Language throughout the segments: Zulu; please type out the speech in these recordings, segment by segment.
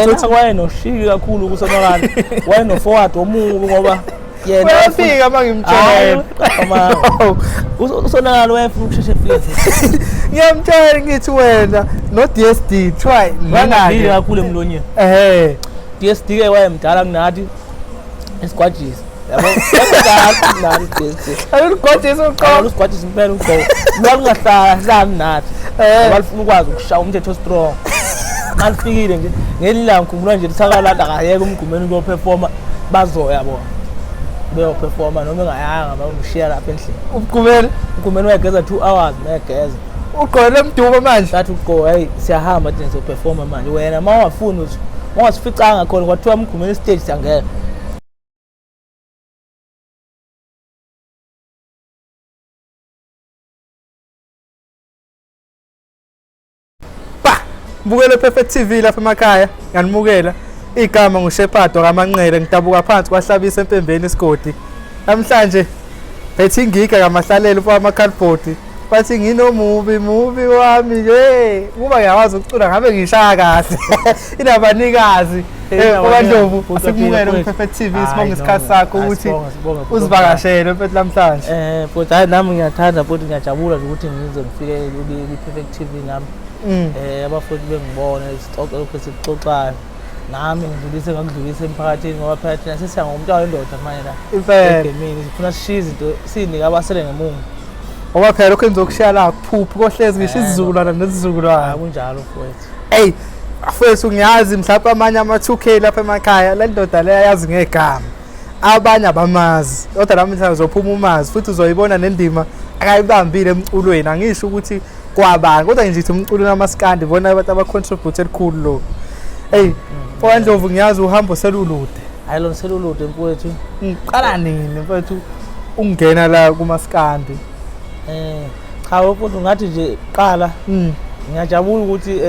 Yena wayenoshiki kakhulu kusonakala, wayeno-forward omubi ngoba yena Uyafika uma ngimtshela. Usonakala wayefuna ukusheshe efike. Ngiyamtshela ngithi wena no DSD try Wayengavili kakhulu emlonyeni. Ehhe. DSD ke wayemdala kunathi esigwajisa. Yabo, wayemdala kunathi DSD. Alugwajisa uqobo. Usigwajisa impela uqobo. Lwalungahlala nathi. Ngoba lifuna ukwazi ukushaya umthetho strong. Malifikile nje ngelilanga ngikhumbula nje lithakalanda akayeke umgqumeni ukuyoperforma bazoya bona. Beyoperforma noma engayanga bamshiya lapha endlini. Umgqumeni Umgqumeni wayegeza 2 hours mayegeza. Ugqoke mdumo manje. Sathi uqo hey siyahamba thina siyoperforma manje wena uma ungafuni uthi ungasificanga khona kwathiwa umgqumeni stage siyangena. Ba! Bukele Perfect TV lapha emakhaya, ngiyanimukela. Igama nguShepherd wakaManqele, ngidabuka phansi kwaHlabisa eMpembeni isigodi. Namhlanje phethe ingiga kaMahlalela umfo wama-cardboard. Bathi nginomubi mubi wami ke. Kuba ngiyakwazi ukucula ngabe ngishaya kahle. Inabanikazi. Eh Ndlovu, asikumukele ku-Perfect TV, sibonge isikhathi sakho ukuthi uzivakashele mfethu namhlanje. Eh futhi hayi nami ngiyathanda futhi ngiyajabula nje ukuthi ngize ngifike kwi-Perfect TV nami. Eh abafundi bengibone sixoxe lokhu esikuxoxayo. Nami ngidlulise ngakudlulisa emphakathini ngoba phela thina sesiya ngomntwana wendoda manje la. Impela. Egemini sifuna sishiye izinto sinike abasele ngemuva. Ngoba phela lokho engizokushiya la kuphuphi kohlezi ngisho isizukulwana nesizukulwana. Kunjalo mfowethu. Ey afethu ngiyazi mhlawumbe amanye ama-2K lapha emakhaya le ndoda le ayazi ngegama. Abanye abamazi kodwa namhlanje uzophuma umazi futhi uzoyibona nendima akayibambile emculweni. Angisho ukuthi kwabani kodwa nje ngithi umculweni wamaskandi bona abantu abacontribute elikhulu lo. Ey Ndlovu ngiyazi uhambo selulude. Hayi lona selulude mfowethu. Ngiqala nini mfowethu ungena la kumaskandi? Cha mfowethu ngathi nje qala ngiyajabula ukuthi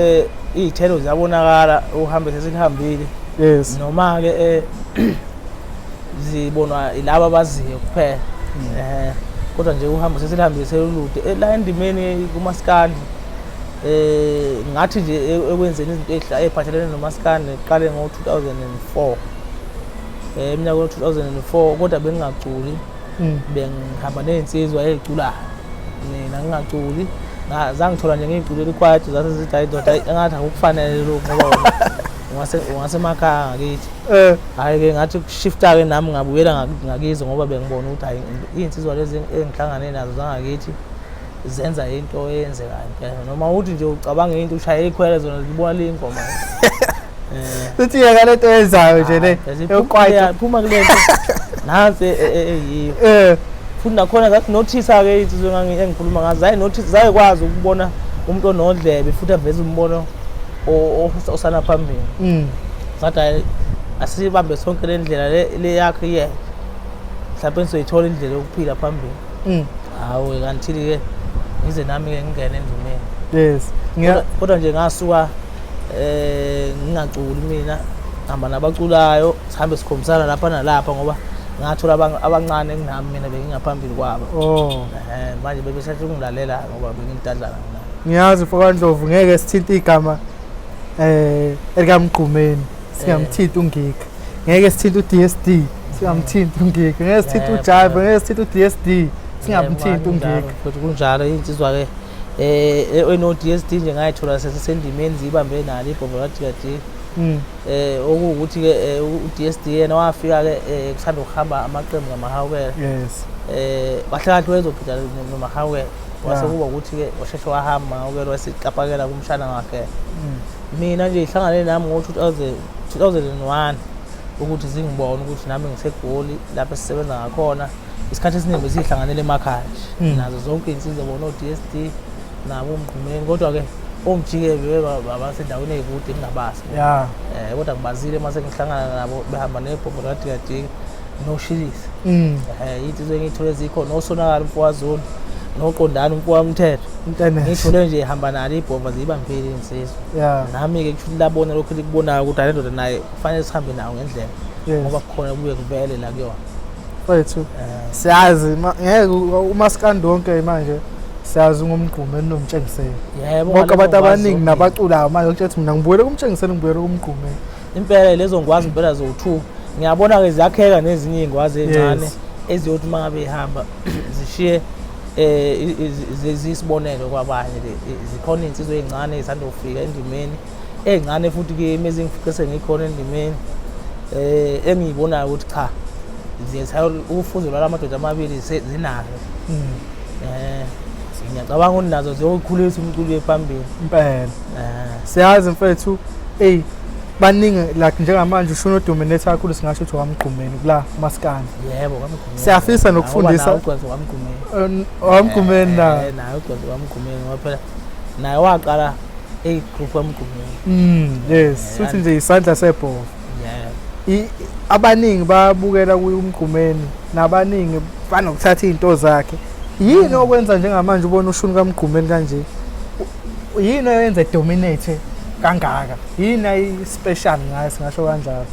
iy'thelo ziyabonakala uhambe sesilihambile. Yes. Noma ke zibonwa ilabo abaziyo kuphela. Kodwa nje uhambo sesilihambile selulude la endimeni kumaskandi. Ngathi nje ekwenzeni izinto ey'phathelene nomaskandi ngiqale ngo-2004. Eminyakeni ngo-2004 kodwa bengingaculi. Bengihamba ney'nsizwa ey'culayo. Mina ngingaculi. Zangithola nje ngiyiculela ikwaito zase zithi hayi ndoda engathi akukufanele lokhu ngoba ungasemakhaya ngakithi. Hhayi ke ngathi kushifta ke nami ngabuyela ngakizo ngoba bengibona ukuthi hayi iy'nsizwa lezi engihlangane nazo zangakithi zenza into eyenzekayo impela. Noma uthi nje ucabanga into ushaye ikhwele zona zibona le ingoma. Uthi yeka lento eyenzayo nje le. Yokwaito phuma kule nto. Nansi eyiyo. Futhi nakhona zathi nothisa ke insizwa engikhuluma ngazo zayi nothisa zayikwazi ukubona umuntu onodlebe futhi aveze umbono osana phambili. Sathi hayi asibambe sonke le ndlela le yakhe yena. Mhlawumbe sizoyithola indlela yokuphila phambili. Hawu kanti ke ngize nami ke ngingene endimeni. Yes. Kodwa nje ngasuka ngingaculi mina ngihamba nabaculayo sihambe sikhombisana lapha nalapha ngoba ngathola abancane kunami mina bengingaphambili kwabo. Oh. Manje bebesathe ukungilalela ngoba bengimdadlana mina. Ngiyazi mfokaNdlovu ngeke sithinte igama elikaMgqumeni singamthinti uNgika. Ngeke sithinte uDSD singamthinti uNgika. Ngeke sithinte uJive, ngeke sithinte uDSD singamthinti uNgika. Futhi kunjalo insizwa ke eno DSD nje ngayithola sesendimeni zibambe nalo ibhobo kaJikajika. Okuwukuthi ke uDSD yena wafika ke kusanda ukuhamba amaqembu ngamahawukela. Yes. Kahle kahle wezogida nomahawukela. Wase kuba ukuthi ke washeshe wahamba mahawukela waseqapakela kumshana wakhe. Mina nje ihlangane nami ngo-2001 ukuthi zingibone ukuthi nami ngiseGoli lapho esisebenza ngakhona. Isikhathi esiningi besihlanganele emakhaya nje. Nazo zonke iy'nsizwa bona o-DSD nabo uMgqumeni kodwa ke omjike babasendaweni ey'kude ngingabazi. Kodwa ngibazile uma sengihlangana nabo behamba nebhobho kaJikajika noShilisi. Iy'nsizwa engiy'thole zikhona noSonakala umfowazulu noQondani umfowamthetho. Ngiyithole nje ihamba nalo ibhova ziyibambile iy'nsizwa. Nami-ke kusho ukuthi labona lokhu likubonayo ukuthi hhayi ndoda naye kufanele sihambe nawo ngendlela ngoba kukhona kubuye kuvele la kuyona. Mfethu siyazi ngeke umaskandi wonke manje siyazi ngomgqumeni nomtshengiselo. Yebo. Bonke abantu abaningi nabaculayo manje ukutshela ukuthi mina ngibuyele kumtshengiselo ngibuyele kumgqumeni. Impela lezo ngwazi impela zowu-two ngiyabona-ke ziyakheka nezinye iy'ngwazi ey'ncane eziyothi uma ngabe ihamba zishiye um ziyisibonelo kwabanye. Zikhona iy'nsizwa ey'ncane ey'sanda kufika endimeni, ey'ncane futhi kimi ezingifice sengikhona endimeni, um engiyibonayo ukuthi cha, ziyethayela ufuzo lwala madoda amabili zinalo. Ngiyacabanga ukuthi nazo ziyokhulisa umculo uye phambili. Impela. Siyazi mfethu, eyi baningi like njengamanje ushuni odominate kakhulu, singasho ukuthi owamgqumeni kula maskandi. Yebo, kwaMgqumeni. Siyafisa nokufundisa ugwazi waMgqumeni. Owamgqumeni na. Naye ugwazi waMgqumeni ngoba phela naye waqala eyi-group waMgqumeni. Yes, futhi nje isandla sebhovu. Yeah. Abaningi bayabukela kuMgqumeni nabaningi banokuthatha izinto zakhe. Yini okwenza njengamanje ubona ushuni kaMgqumeni kanje? Yini oyenza dominate kangaka? Yini ayi-special ngayo, singasho kanjalo?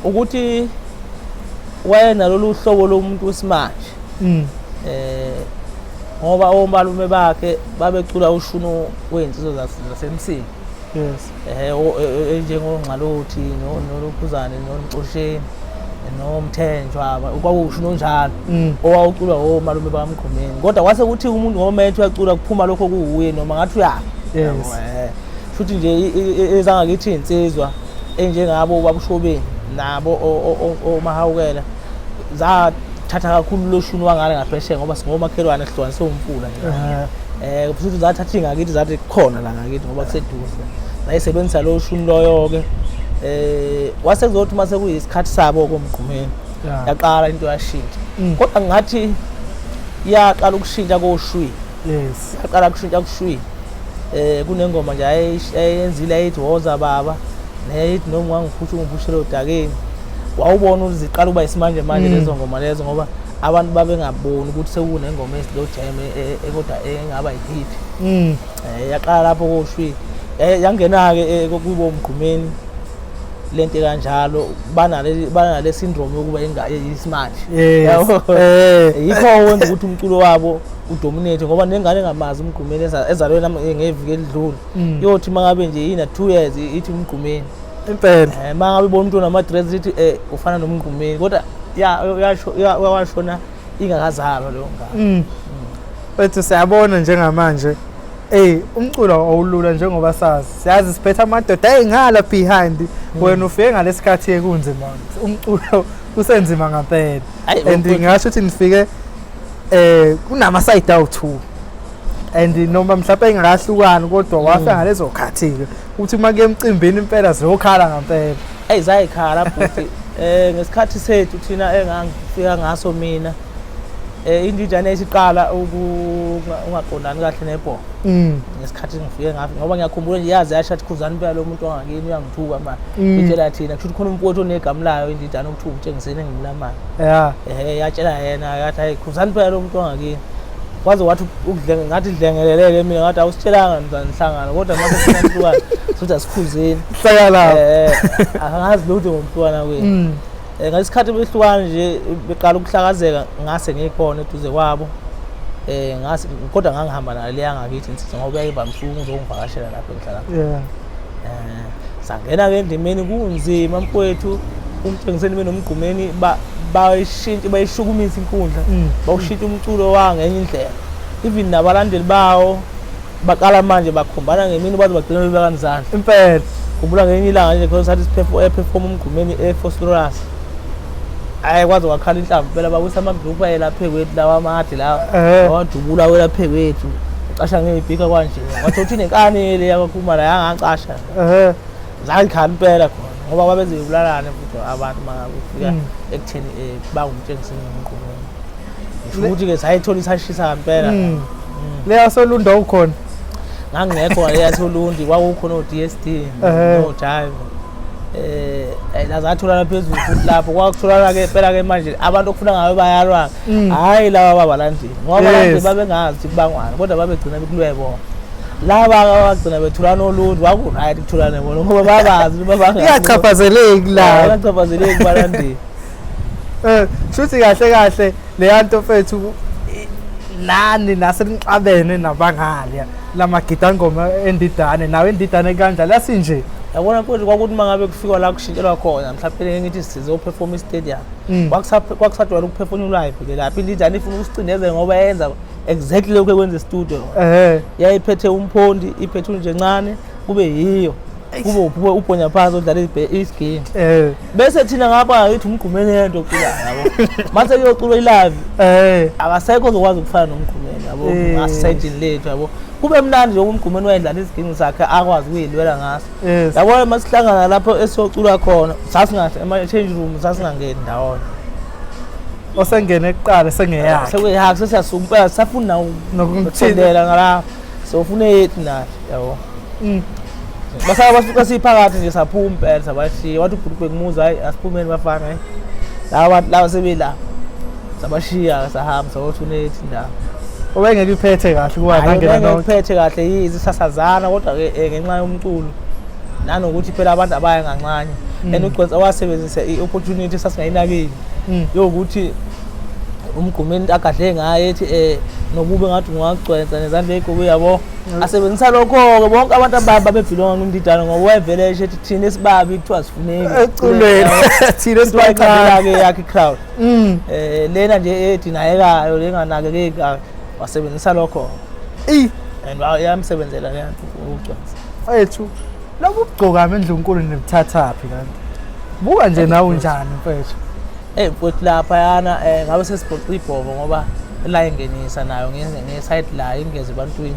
Ukuthi wayenalolu hlobo lomuntu wesimanje. Ngoba omalume bakhe babecula ushuno wezinsizwa zasemsini. Yes. Njengongxalothi nolokhuzane noNxosheni nomthenjwa, kwakuwushuno onjalo owawuculwa omalume bakaMgqumeni. Kodwa kwase kuthi umuntu ngoba ethi uyacula kuphuma lokho kuwuye noma ngathi uyaphi. Yes. Futhi nje ezangakithi insizwa enjengabo babushobeni nabo omahawukela zathatha kakhulu lo shuni wangale ngaphesheya ngoba singomakhelwane sihlukaniswe umfula nje. Futhi zathatha ingakithi zathi khona la ngakithi ngoba kuseduze. Zayisebenzisa lo shuni loyo-ke. Wase kuzothi uma sekuyisikhathi sabo koMgqumeni yaqala into yashintsha. Kodwa ngathi yaqala ukushintsha koshwi. Yes. Yaqala ukushintsha kushwi. Kunengoma nje ayenzile ayithi woza baba, neyithi noma ungangiphusha ungiphushele odakeni. Wawubona ukuthi ziqala ukuba isimanje manje lezo ngoma lezo, ngoba abantu babengaboni ukuthi sekunengoma esilo jam kodwa engaba yi-hit. Yaqala lapho koshwi. Yangena-ke kubo Mgqumeni lento kanjalo, banale syndrome yokuba isimanje. Yes. Yikho wenza ukuthi umculo wabo udominate, ngoba nengane engamazi uMgqumeni ezalwe ngeviki elidlule yothi mangabe nje ina 2 years ithi uMgqumeni. Impela. Mangabe ibona umuntu onama-dreads ithi ufana noMgqumeni, kodwa washona ingakazalwa leyo ngane. Wethu siyabona njengamanje umculo awulula njengoba sazi. Siyazi siphethe amadoda ayingala behind, wena ufike ngalesikhathi ekunzima. Umculo usenzima ngempela. And ngingasho ukuthi nifike kunama side awu2. And noma mhlawumbe engakahlukani kodwa wafika ngalezo khathi-ke uthi uma kuye emcimbini impela ziyokhala ngempela. Eyi zayikhala bhuti. Ngesikhathi sethu thina engangifika ngaso mina, indijane isiqala ungaqondani kahle nebhola. Ngesikhathi ngifike ngafika ngoba ngiyakhumbula nje yazi yasho athi khuzani impela lo muntu wangakini uyangithuka manje. Itshela thina kusho ukuthi khona umfowethu onegama layo indijane okuthiwa uMtshengiseni engimlamayo. Yeah. Yatshela yena yathi hayi khuzani impela lo muntu wangakini. Kwaze wathi ukudlenga ngathi dlengeleleke mina ngathi awusitshelanga nihlangana kodwa mase sinahlukana sokuthi asikhuzeni. Hlakala. Angazi lutho ngomhlukana kwenu. Ngesikhathi behlukana nje beqala ukuhlakazeka ngase ngikhona eduze kwabo. Ngase kodwa ngangihamba nayo leya ngakithi insizwa ngoba yayivamise ukuzongivakashela lapho engihlala khona. Yeah. Sangena ke endimeni kunzima mfowethu, uMtshengiseni benoMgqumeni bayishintsha bayishukumisa inkundla, bawushintsha umculo wangenye indlela. Even nabalandeli bawo baqala manje bakhombana ngemini baze bagcina bebekana izandla. Impela. Khumbula ngelinye ilanga nje khona sathi perform uMgqumeni eVosloorus. Ayi kwaze kwakhala inhlamvu phela bawisa ama-group ayelapha kwethu lawa amade lawa. Wadubula welapha kwethu. Ucasha ngey'pika kwanje. Wathi uthi nenkani le yakwaKhumalo yangacasha. Zayikhala impela khona ngoba babeze bebulalane futhi abantu mangabe kufika ekutheni banguMtshengiseni noMgqumeni. Ngisho ukuthi-ke sayithola isashisa ngempela. Leya Solundi awukhona? Ngangingekho leya Solundi, kwakukhona o-D S D no-Jive. Lazatholana phezulu futhi lapho kwakutholana-ke phela-ke manje abantu okufuna ngabe bayalwa. Hhayi laba babalandeli ngoba abalandeli babengazi ukuthi kubangwana kodwa babegcina bekulwe bona. Laba abagcina betholana oLundi kwaku-right kutholane bona ngoba babazi ukuthi babangani. Ingachaphazeleki la. Ingachaphazeleki kubalandeli. Shuthi kahle kahle leya nto mfethu nani nasenixabene nabangale lamagidangoma endidane nawe endidane kanjalo asinje. Yabona mfowethu, kwakuthi uma ngabe kufikwa la kushintshelwa khona, mhlawumbe ngithi sizoperform i-stadium, kwakusajwayele ukuperform live ke lapho. Indijane ifuna ukusicindezela ngoba yenza exactly lokhu ekwenza e-studio. Yayiphethe uMphondi, iphethe uNjencane, kube yiyo, kube ubhonya phansi odlala isiginci. Bese thina ngapha ngithi uMgqumeni yento oculayo, yabo. Mase kuyoculwa i-live, akasekho ozokwazi ukufana noMgqumeni, yabo, ngasesayidini lethu, yabo. Kube mnandi nje uMgqumeni wayedlala isiginci sakhe, akwazi ukuyilwela ngaso. Yabona, masihlangana lapho esiyocula khona, sasingahle ema-change room sasingangeni ndawonye. Osengene kuqala sengeyakhe. Sekuyakhe, sesiyasuka impela, sisafuna nokumthindela ukusondela ngalapho, sofuna eyethu nathi, yabo. Basaba basuka siphakathi nje, saphuma impela, sabashiya. Wathi ubhuti bekumuza, hayi, asiphumeni bafana, hayi, laba bantu laba sebela. Sabashiya, sahamba sayothuna eyethu indawo. Ubengeke iphethe kahle kuba nangena nonke. Ngiphethe kahle yizi sasazana, kodwa-ke ngenxa yomculo nanokuthi phela abantu abaya kancane, and uGcwensa wasebenzisa i-opportunity sasingayinakile yokuthi uMgqumeni agadle ngaye, ethi nokube ngathi ungagcwensa nezandla ey'gobe, yabo. Asebenzisa lokho-ke bonke abantu ababi babebhilonga kwindidane, ngoba wayevele esho ethi thina esibabi kuthiwa sifuneki eculweni, thina esibancane. Ke yakhe i-crowd lena nje edinayekayo, lenganakekeki, wasebenzisa lokho and yamsebenzela leya nto uGcwensa. Mfethu, lobu bugcokama endlunkulu nibuthathaphi kanti? Buka nje nawe, unjani mfethu? Eh mfowethu, laphayana ngabe sesibhoqa ibhobo, ngoba la ingenisa nayo nge-side la ingeze ebantwini.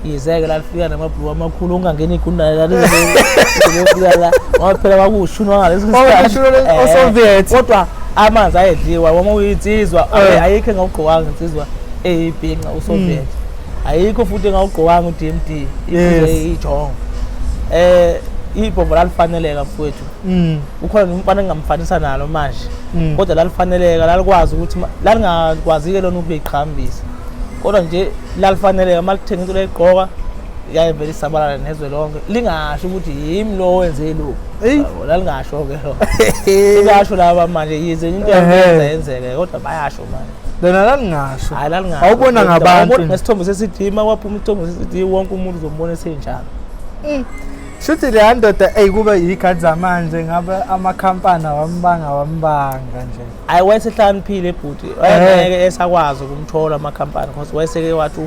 Yize-ke lalifika namabhuluku amakhulu, ungangena igundane lalizofika la, ngoba phela kwakuwushuni wangaleso Kwakuwushuni sikhathi. oSoviet. Kodwa amanzi ayedliwa uma uyinsizwa. Ayikho engawugqokanga insizwa eyibhinca uSoviet, ayikho futhi engawugqokanga u-DMD, ijongo. Ibhobo lalifaneleka mfowethu. Kukhona nomfana engingamfanisa nalo manje, kodwa lalifaneleka, lalikwazi ukuthi lalingakwazi-ke lona ukuyiqhambisa, kodwa nje lalifaneleka. Uma lithenga into layigqoka, yayivele isabalala nezwe lonke, lingasho ukuthi yimi lo wenze lokhu. Eyi. Yabo, lalingasho-ke lo, sebeyasho laba manje, yize into yayenza yenzeke, kodwa bayasho manje. Lona lalingasho. Hhayi, lalingasho. Awubona ngabantu Awubona nje. nesithombe se-CD. Uma kwaphuma isithombe se-CD, wonke umuntu uzombona esenjalo. Shuthi leya ndoda, eyi, kube yikhathi zamanje ngabe amakhampani awambanga, wambanga nje. Hayi, wayesehlakaniphile bhuti, wayengeke esakwazi ukumthola amakhampani, because wayeseke wathi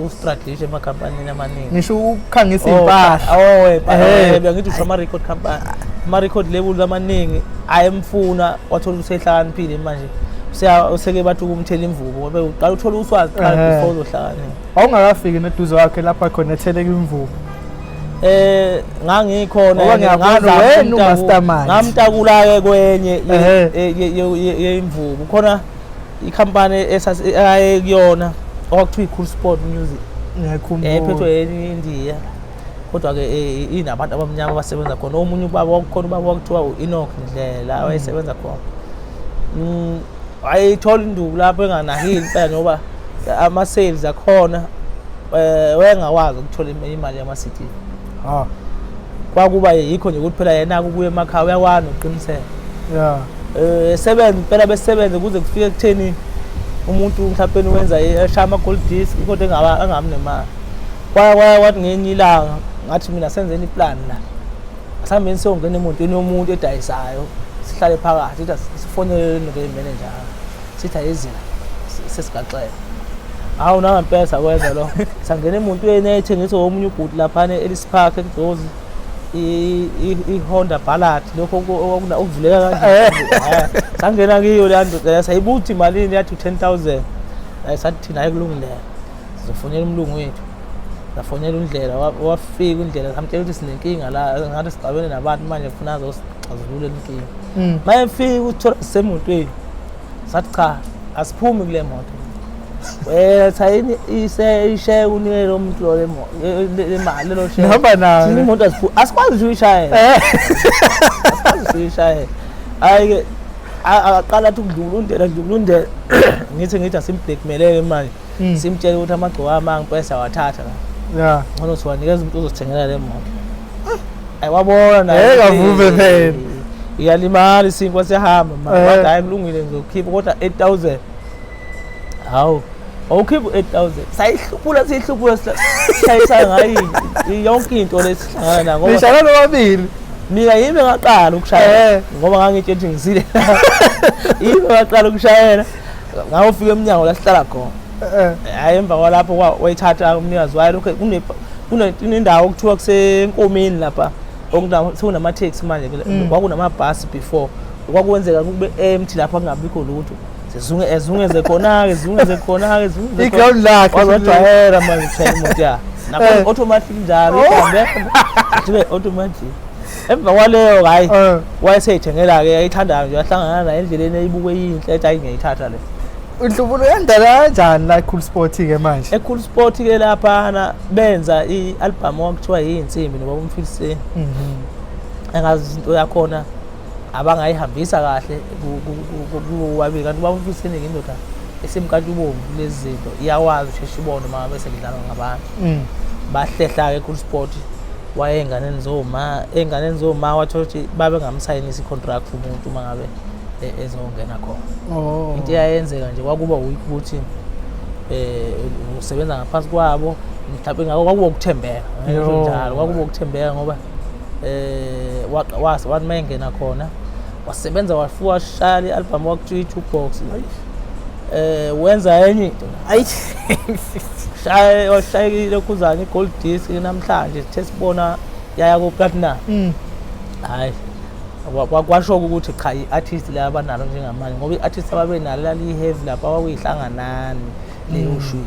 ustrategy emakhampanini amaningi. Ngisho ukukhangisa iy'mpahla. Oh, bengithi usho ama-record company, ama-record labels amaningi ayemfuna. Wathola ukuthi usehlakaniphile manje, useke bathi ukumthela imvubu, ngoba uqala uthola uswazi qala before uzohlakanipha. Wawungakafiki neduze wakhe lapha khona etheleka imvubu? Ngangikhona. Ngoba ngiyabona wena umastermind. Ngamtakula-ke kwenye yemvubu, khona ikhampani aye kuyona okwakuthiwa i-Cool Sport Music. Ngiyakhumbula. Ephethwe yenye iNdiya, kodwa-ke inabantu abamnyama abasebenza khona. Omunye ubaba wakukhona, ubaba wakuthiwa u-Enoch Ndlela, wayesebenza khona. Wayeyithola induku lapho enganakile impela, ngoba ama-sales akhona, wayengakwazi ukuthola imali yama-CD. Kwakuba yikho nje ukuthi phela yena kubuye emakhaya uyakwazi nokuqiniseka. Sebenza impela, besebenze kuze kufike ekutheni umuntu mhlawumbe wenza eshaya ama-gold disc, kodwa engaba engabi nemali. Kwaya kwaya, kwathi ngenye ilanga ngathi mina senzeni iplan la, asihambeni siyongena emotweni yomuntu edayisayo, sihlale phakathi, sithi sifonele le-manager, sithi ayizila sesigaxele. Hawu, nangempela sakwenza lo, sangena emotweni eyayithengiswa omunye ubhuti laphana e-Ellis Park eGozi, i-Honda Ballad, lokho okuvuleka kanje. Sangena kiyo leya ndoda, sayibuza ukuthi imalini, yathi u-10,000. Sathi thina hayi, kulungile, sizofonela umlungu wethu. Safonela uNdlela, wafika uNdlela, samtshela ukuthi sinenkinga la, ngathi sixabene nabantu manje, funa azosixazululela inkinga. Uma efika uthola sisemotweni, sathi cha, asiphumi kule moto, wetha ishare unike lo muntu lo le mali, lelo share. Nihamba nayo. Thina imoto asikwazi nje uyishayela, asikwazi uyishayela. Hhayi-ke, aqala athi ukudlula uNdela, dlula uNdela, ngithi asimblackmaileke manje, simtshele ukuthi amagcoka ama ngempela siyawathatha la, ngcono siwanikeza umuntu ozosithengela le moto. Ayi, wabona naye Ngeke ukuthi, avume phela. Iyalimala isinkwa, siyahamba manje. Wathi hhayi, kulungile, ngizokhipha kodwa 8000. Hawu, Awukhipha u-8000. Sayihluphula siyihluphula sishayisa ngayo yonke into lesihlangana nayo ngoba Nishaya nobabili. Mina yimi ngaqala ukushayela ngoba ngangitshela ukuthi ngisile. Yimi ngaqala ukushayela. Ngawufika emnyango la sihlala khona. Hhayi emva kwalapho wayithatha umnikazi wayo lokho kunendawo okuthiwa kusenkomeni lapha sekunama-taxi manje kwakunamabhasi before kwakwenzeka kube empty lapha kungabikho lutho sizunge ezungeze khona-ke zungeze khona-ke zungeze Iground lakhe. Wazwajwayela manje ukushayela imoto ya nakhona automatic njalo ihambe ibe automatic emva kwaleyo hhayi wayeseyithengela-ke yayithandayo nje wahlangana naye endleleni eyibuke yinhle ethi hayi ngiyayithatha le. Inhlubulo yandala kanjani la Cool Sport ke manje? E-Cool Sport ke laphana benza i-album okuthiwa yinsimbi nobaba uMfiliseni. Engazi izinto yakhona abangayihambisa kahle kuwabili kanti ubaba uMfiliseni indoda esimkantshubomvu kulezi zinto iyakwazi usheshe ibone uma ngabe sekudlalwa ngabantu. Bahlehla ke Cool Sport waye enganeni zoma enganeni zoma wathola ukuthi babengamsayinisi i-contract umuntu uma ngabe ezongena khona. Into eyayenzeka nje kwakuba ukuthi usebenza ngaphansi kwabo mhlawumbe ngako kwakuba ukuthembeka njalo kwakuba ukuthembeka ngoba wathi uma engena khona wasebenza wafuka washaya i-album wakuthiwa i-jukebox wenza enye into Ayi. Shaya washaya lokhuzana i-gold disc namhlanje sithe sibona yaya ku-platinum. Hhayi kwasho ukuthi cha i-artist la abanalo njengamanje ngoba i-artist ababenalo laliyi-heavy lapha kwakuyihlanganani leyo shwi.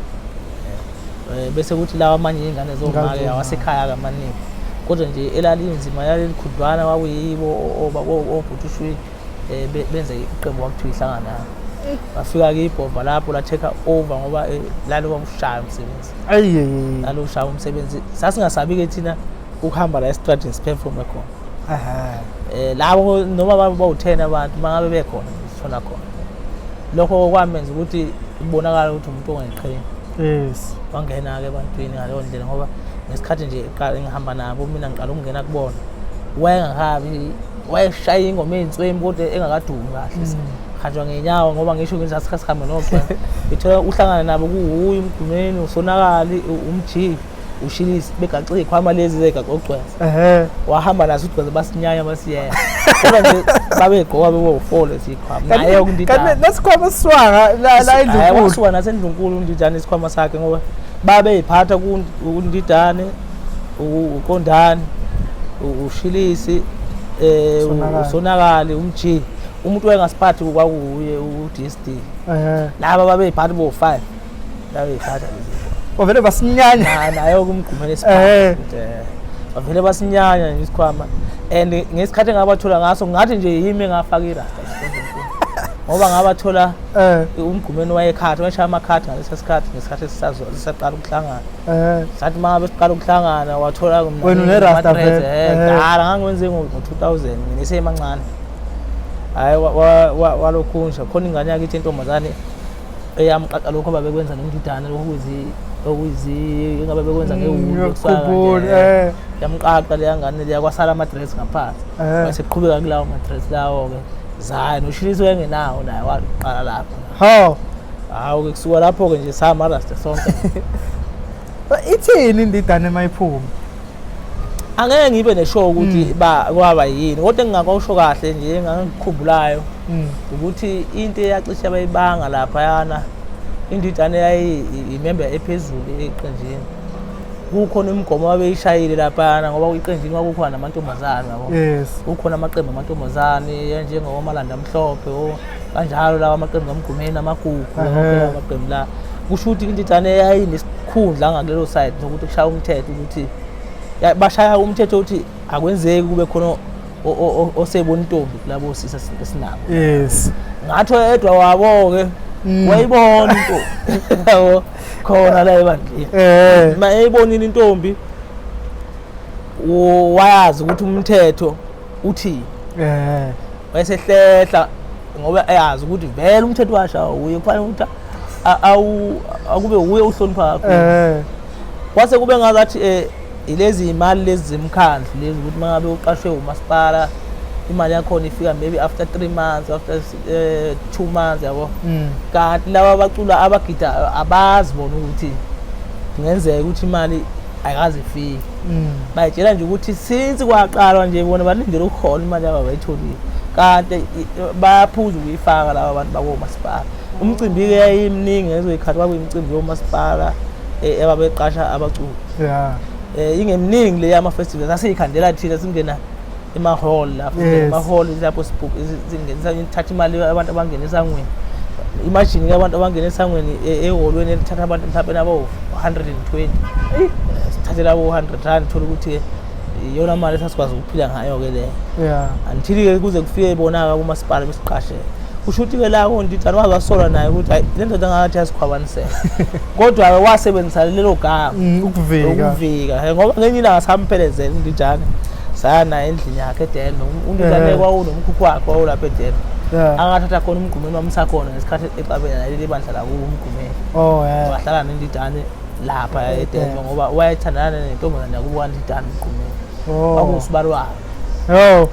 Bese kuthi lawa amanye iy'ngane zomake awasekhaya amaningi kodwa nje elalinzima lalilikhudlwana kwakuyibo obhuti ushwi benze iqembu kwakuthiwa ihlanganani. Bafika-ke ibhova lapho la-take over ngoba lalo kwakushaya umsebenzi. Lalo ushaya umsebenzi. Sasingasabi-ke thina ukuhamba la esitradini siperforme khona. Labo noma babe bawu-10 abantu mangabe bekhona sishona khona. Lokho kwamenza ukuthi kubonakala ukuthi umuntu ongayiqhenyi. Yes. Wangena-ke ebantwini ngaleyo ndlela ngoba ngesikhathi nje ngihamba nabo mina ngiqala ukungena kubona wayengahabi wayeshaya ingoma ey'nswembu kodwa engakadumi kahle. Hanjwa ngey'nyawo ngoba ngisho ngithi sihambe nogcwele. Ithola uhlangane nabo kuwuye uMgqumeni, uSonakali, uMji, uShilisi begaxe iy'khwama lezi zegaxe ogcwele. Wahamba naso ugcwele basinyanya basiyeka. Kodwa nje babegqoka bebo-four lezi y'khwama. Naye uNdidane. Kanti nesikhwama siswanga la endlunkulu. Wasuka nasendlunkulu uNdidane isikhwama sakhe ngoba babeyiphatha uNdidane, uQondani, uShilisi, uSonakali, uMji. Umuntu wayengasiphathi kwakuwuye u-DSD. Laba babeyiphatha bo-5. Babeyiphatha lezi. Bavele basinyanya. Naye uMgqumeni isiphatha. Bavele basinyanya nje isikhwama. And ngesikhathi engabathola ngaso ngathi nje yimi engafaka irasta. Ngoba ngabathola uMgqumeni wayekhatha, wayeshaya amakhathi ngaleso sikhathi ngesikhathi sisaqala ukuhlangana. Sathi uma ngabe siqala ukuhlangana wathola wena unerasta vele. Dala ngangikwenze ngo-2000 mina esemancane. Hhayi walokhu nje khona ingane yakithi intombazane eyamqaqa lokho ababekwenza noNdidane lokho okuyizi engabe bekwenza ngewulu yamqaqa leya ngane leya kwasala ama-dress ngaphansi. Waseqhubeka kulawo ma-dress lawo-ke zayo noShilisi wayengenawo naye waqala lapho. Hawu. Hawu-ke kusuka lapho-ke nje samarasta sonke. Ithini iNdidane mayiphuma? Angeke ngibe neshow ukuthi kwaba yini kodwa engingakusho kahle nje engangikukhumbulayo ukuthi into eyacishe bayibanga laphayana iNdidane yayiyimember ephezulu eqenjini. Kukhona imigomo ababeyishayile laphayana ngoba iqenjini kwakukhona namantombazane yabo. Yes. Kukhona amaqembu amantombazane njengomalanda amhlophe kanjalo lawa amaqembu kaMgqumeni amagugu yonke amaqembu la. Kusho ukuthi iNdidane yayinesikhundla ngakulelo side sokuthi kushaya umthetho ukuthi bashaya umthetho ukuthi akwenzeki kube khona osebona intombi kulabo sisa esinabo. Yes. Ngathi oyedwa wabo-ke wayibona intombi yabo khona la ebandleni. Ma eyibonile intombi wayazi ukuthi umthetho uthini. Wayesehlehla ngoba eyazi ukuthi vele umthetho washa uye kufanele ukuthi akube uye uhlonipha kakhulu. Kwase kube ngazathi ilezi imali lezi zemkhandlu lezi ukuthi mangabe uqashwe umasipala Imali yakhona ifika maybe after 3 months, after 2 months, yabo. Kanti laba abacula abagida abazi bona ukuthi kungenzeka ukuthi imali ayikaze ifike. Bayitshela nje ukuthi since kwaqalwa nje bona balindele ukuhola imali yabo abayitholile, kanti bayaphuza ukuyifaka laba bantu bakomasipala. Umcimbi-ke yayiminingi ngezo yikhathi, kwakuyimicimbi yomasipala ababeqasha abaculi. Ingeminingi le yama-festival sasiyikhandela thina, singena ema-hall lapho, ema-hall lapho singenisa, thatha imali abantu abangena esangweni. Imagine-ke abantu abangena esangweni ehholweni elithatha abantu mhlawumbe nabo-120, sithathe labo 100 rand, thola ukuthi-ke iyona mali esasikwazi ukuphila ngayo-ke leyo. Until-ke kuze kufike bona-ke kumasipala besiqashe. Kusho ukuthi-ke la koNdidane waze wasola naye ukuthi hayi, le ndoda ngathi yasikhwabanisela, kodwa-ke wasebenzisa lelo gama Ukuvika. Ukuvika. Ngoba ngenye ilanga samphelezela uNdijane, saya naye endlini yakhe eDenver. uNdijane kwawunomkhukhu wakhe wawulapha eDenver, akathatha khona uMgqumeni, wamsa khona ngesikhathi exabene naye leli bandla lakubo uMgqumeni. Wahlala noNdidane lapha eDenver ngoba wayethandana nentombazane yakubo kaNdidane uMgqumeni, kwakuwusibali wakhe.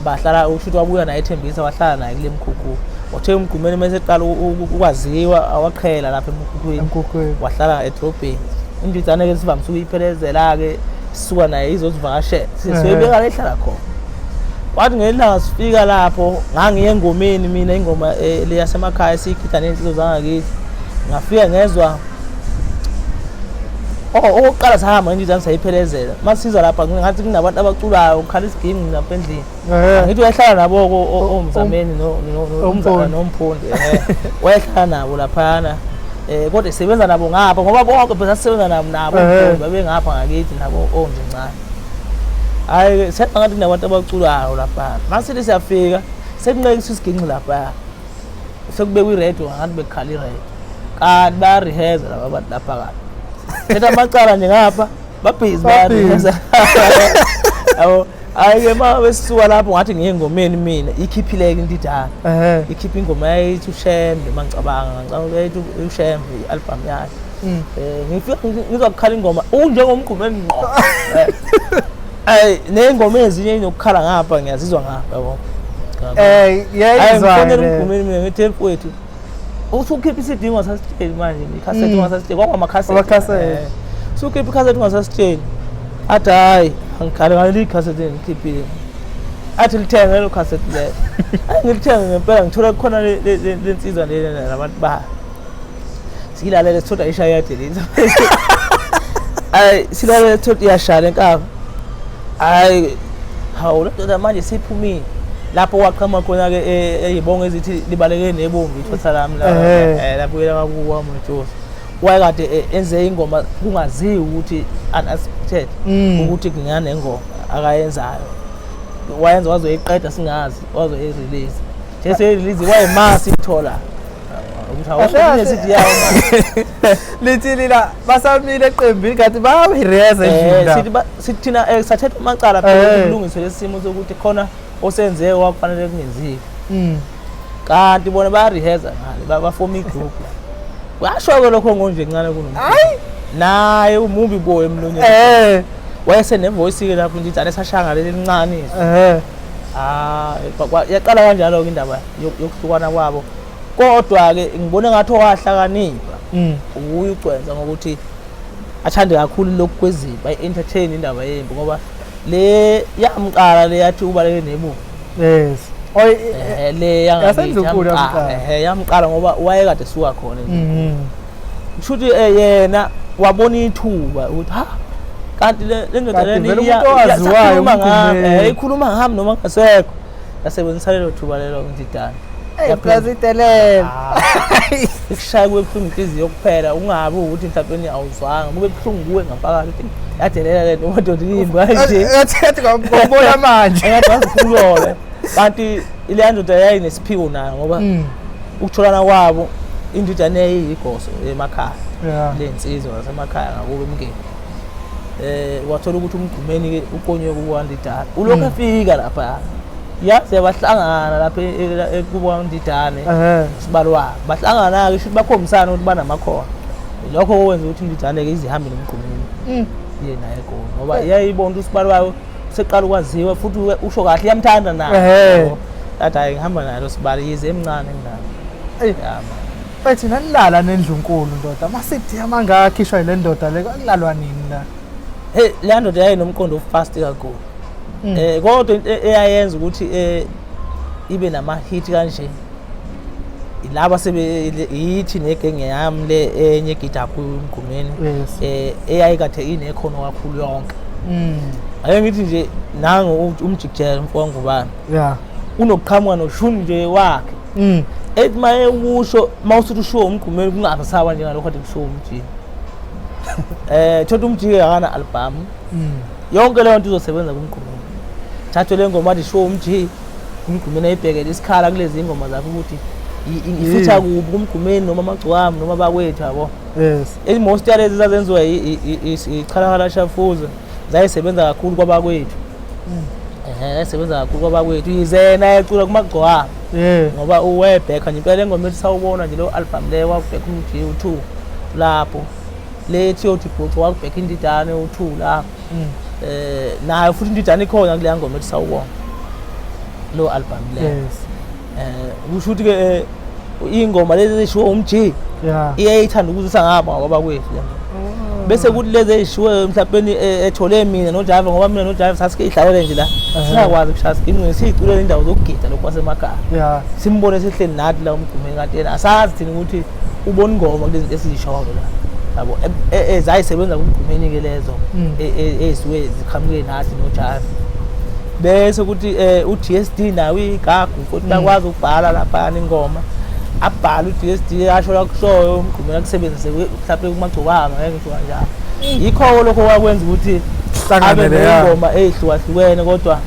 Bahlala, usho ukuthi wabuya naye ethembisa, wahlala naye kule mkhukhu. Uthe uMgqumeni uma eseqala ukwaziwa, awaqhela lapha emkhukhwini, Emkhukhwini. wahlala edrobheni. Indidane-ke sivamise ukuyiphelezela-ke, sisuka naye izozivakashela, siyoyibeka la ehlala khona. Kwathi ngelanga sifika lapho, ngangiye engomeni mina, ingoma le yasemakhaya esiyigida ney'nsizwa zangakithi. Ngafika ngezwa, oh, okokuqala sahamba ngendidane sayiphelezela. Masiza lapha ngathi kunabantu abaculayo, kukhala isiginci lapha endlini. Ngithi uyahlala nabo oMzameni Umfundi. nomfundi, wayehlala nabo laphana, kodwa isebenza nabo ngapha ngoba bonke phela sasisebenza nabo babengapha ngakithi nabo onjencane. Hhayi-ke senza ngathi kunabantu abaculayo laphana. Masithi siyafika sekunqekiswa isiginci laphaya, sekubekwa iredio, ngathi bekukhala iredio, kanti bayariheza laba bantu lapha kabi. Thetha amacala nje ngapha babhizi bayariheza, yabo. Hhayi-ke uma besisuka lapho ngathi ngiye engomeni mina, ikhiphileke intidane, ikhipha ingoma yayithi uShembe. Uma ngicabanga, ngicabanga yayithi uShembe i-album yakhe. Ngifika ngizwa kukhala ingoma unjengomgqumeni ngqo. Ayi, ney'ngoma ezinye inokukhala ngapha, ngiyazizwa ngapha, yabo. Hayi, Yayizwa ngifonela le. umgqumeni mina, ngithi mfowethu, usukhipha i-CD ungasasitsheli manje, ikhasethi ungasasitsheli, kwakungamakhasethi. Amakhasethi. Usukhipha ikhasethi ungasasitsheli. Athi hhayi, angikhale ngaleli ikhasethi engikhiphile. Athi lithenge lelo khasethi lelo. Hayi, ngilithenge ngempela, ngithola kukhona le nsizwa lena nabantu bayo. Siyilalele, sithola ishaya iyadelisa. Hayi, silalele, sithola iyashaya lenkaba. Hayi, hawu, le ndoda manje siphumile. Lapho kwaqhamuka khona-ke ey'bongo ezithi libaleke nebomvu ithotha lami la, labuyela ngakubo kwaMojozi. Wayekade enze ingoma kungaziwa ukuthi unexpected ukuthi kunganengoma akayenzayo. Wayenza wazoyiqeda singazi, wazoyi-release. Nje seyi-release kwayimasi ithola ukuthi Kahle kahle. awusithi yawo. Lithi lina basamile eqembini kanti bayahireza endlini la. Sithi sithi thina sathetha amacala phela kulungiswe lesi simo sokuthi khona osenze wakufanele kungenziwa. Kanti bona bayariheza ngale, bafoma igroup. Washo-ke lokho ngonje ncane kunomkhulu. Naye umumbi bo emlonyeni. Wayesenevoice-ke lapho nje ane sashaya ngaleli elincane izwi. Ah, yaqala kanjalo-ke indaba yokuhlukana kwabo. Kodwa-ke ngibone ngathi owahlakanipha uye uGcwensa ngokuthi athande kakhulu lokhu kwezimpi, ayi-entertain indaba yempi, ngoba le yamqala le yathi ubaleke nebungu. Yes. Oh, Le yangakithi yaseNdlunkulu yamqala. yamqala. Yamqala ngoba wayekade esuka khona eNdlunkulu. Kusho ukuthi yena wabona ithuba ukuthi ha, kanti le ndoda Kanti lena vele umuntu owaziwayo isakhuluma ngami, uMgqumeni. ikhuluma ngami noma ngasekho. Yasebenzisa lelo thuba lelo Ndidane. Hey, Yaphela. plus itelele. Ah, ikushaya kube buhlungu inhliziyo kuphela, ungabi ukuthi mhlawumbe awuzwanga, kube buhlungu kuwe ngaphakathi ukuthi yadelela le nto, madoda iyimbi kanje. Ngathi ngabona manje. Engathi wazikhulule. Kanti ileya ndoda yayinesiphiwo nayo ngoba ukutholana kwabo indidane yayiyigoso emakhaya. Le nsizwa zasemakhaya ngakubo emngeni. Wathola ukuthi uMgqumeni ke ukonywe kukaNdidane. Ulokhu efika lapha. Yaze bahlangana lapha kubo kaNdidane. Sibalo wabo. Bahlangana ke shuthi bakhombisana ukuthi banamakhono. Lokho okwenza ukuthi uNdidane ke izihambe noMgqumeni. Iye naye eGoli ngoba iyayibona ukuthi usibalo wayo Seqala ukwaziwa futhi usho kahle iyamthanda naye. Athi hayi ngihamba naye lo sibali yize emncane kunaye. Ey. Bathi nanilala nendlunkulu ndoda. Ama-CD amangaka akhishwa yile ndoda le kwakulalwa nini la? Hey, le ndoda yayinomqondo ofast kakhulu. Kodwa into eyayenza ukuthi ibe nama-hit kanje laba sebe yithi negenge yami le enye egida kuMgqumeni eyayikade inekhono kakhulu yonke. Ake ngithi nje nangu umjikijelo umfowangubani. Yeah. Unokuqhamuka noshuni nje wakhe. Ethi maye usho mawusuthi ushiwo uMgqumeni kungasawa njengalokho kade kushiwo umjiki. Thola umjiki akana album. Yonke leyo nto izosebenza kuMgqumeni. Thathe le ngoma athi sho umjiki uMgqumeni ayibhekele isikhala kulezi ingoma zakhe ukuthi ifitha kuphi kuMgqumeni noma amagcwami noma bakwethu yabo. Yes. Most yalezi zazenziwa iChalahala Shafuza zayisebenza kakhulu kwabakwethu. Zayisebenza kakhulu kwabakwethu. Yizena ecula kumagcwami. Ngoba uwebheka nje impela engoma ethi sawubona nje lo album leyo wakubheka umjiki u2 lapho. Lethi yothi bhuti wakubheka indidane u2 lapho. Nayo futhi indidane ikhona kule ngoma ethi sawubona. Lo album leyo. Yes. Kusho ukuthi ke ingoma lezi ezishiwo umji iyayithanda ukuzisa ngapha ngoba kwethu le. Bese kuthi lezi ezishiwe mhlawumbe ethole mina noJive ngoba mina noJive sasike idlalele nje la. Singakwazi ukushaya siginqe siyiculela indawo zokugida lokho kwasemakhaya. Simbone sihleli nathi la uMgqumeni kanti yena asazi thina ukuthi ubona ingoma kulezi zinto esizishoyo la. Yabo ezayisebenza kuMgqumeni ke lezo ezisuke ziqhamuke nathi noJive. Bese ukuthi uDSD nawe igagu futhi bakwazi ukubhala lapha ingoma. Abhala uDSD asho la kushoyo uMgqumeni akusebenzise mhlawumbe kumagcokama ngeke ngisho kanjalo. Yikho lokho kwakwenza ukuthi abe nengoma ezihlukahlukene kodwa